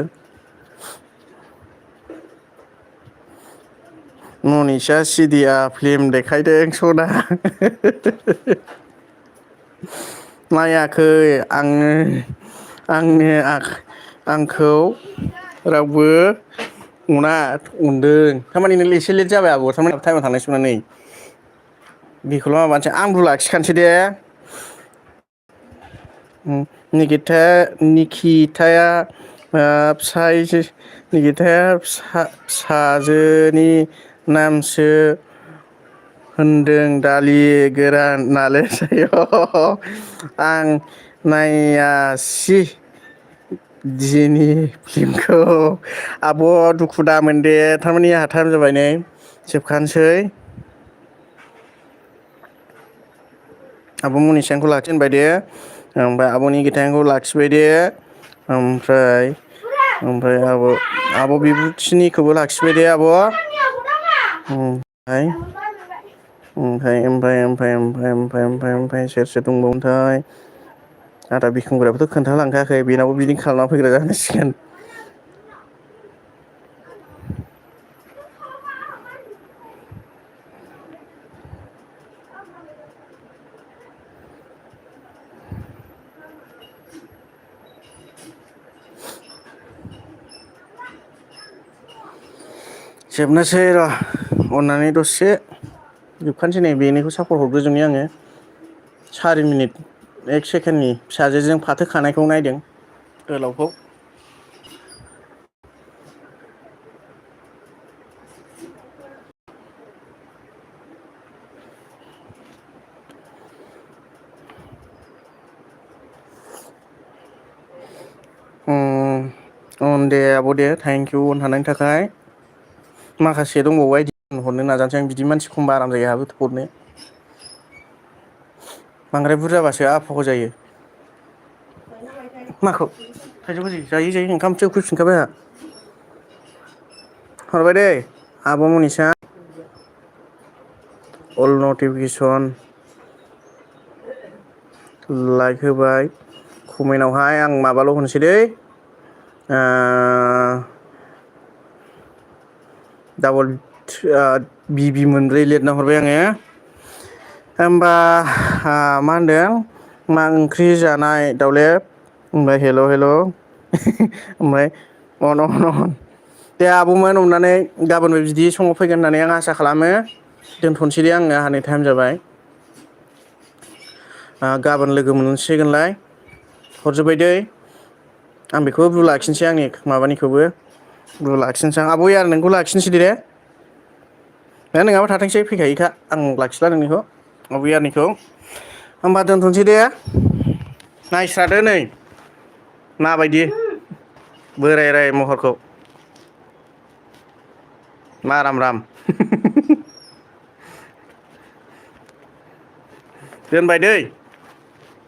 मनिसा सिदिया फिल्म देखायदों सना नायाखै आंखौ रावबो अनदों थारमाने नों एसे लेट जाबाय आब' थारमाने टाइमाव थांनांसिगौमोन नै बेखौल' माबानोसै आंबो लाखिखानोसै दे निकिथाया फिसाजोनि नामसो होनदों दालि गोरान नालें आं नायासि दिनि फिल्मखौ आब' दुखु दामोन दे थारमाने आंहा टाइम जाबाय नै जोबखानोसै आब' मनिसानिखौ लाखिबाय दे ओमफ्राय आब'नि गिथायखौ लाखिबाय दे ओमफ्राय आब' बिबुथिनिखौबो लाखिबाय दे आब' ओमफ्राय सोर सोर दंबावोथाय आदा बिखुंग्रायाबोथ' खोन्थालांखायाखै बेनावबो बिदिनो खालामना फैग्रा जानांसिगोन जोबनोसै र' अननानै दसे जोबखानोसै नै बेनिखौ सापर्ट हरग्रोजोबनि आङो 4 मिनिट 1 सेकेन्डनि फिसाजोजों फाथो खानायखौ नायदों गोलावखौ दे आब' दे थेंक इउ थानायनि थाखाय माखासे दंबावो आइडि हरनो नाजानोसै आं बिदि मानसि खमबा आराम जायो आहाबो हरनो बांद्राय बुरजाबासो आफाव जायो माखौ थाइजौ खाजि जायो ओंखामसो उखैफिनखाबाय आंहा हरबाय दै आब' मनिसा अल नटिफिकेसन लाइक होबाय कमेन्टआवहाय आं माबाल' होनसै दै डाबल बि मोनब्रै लिरना हरबाय आङो होमबा मा होनदों मा ओंख्रि जानाय दावलेब ओमफ्राय हेल' ओमफ्राय अन दे आब'मोन अननानै गाबोनबो बिदि समाव फैगोन होननानै आं आसा खालामो दोनथ'नोसै दे आंनो आंहा नै टाइम जाबाय गाबोन लोगो मोनसिगोनलाय हरजोब्बाय दै आं बेखौबो ब्लु लाखिनोसै आंनि माबानिखौबो ब्लु लाखिनोसै आं आब' आरो नोंखौ लाखिनोसै दे नङाबा थाथोंसै फैखायोखा आं लाखिला नोंनिखौ आब' आरनिखौ होमबा दोनथ'नोसै दे नायस्रादो नै माबायदि बोराय महरखौ माराम राम दोनबाय दै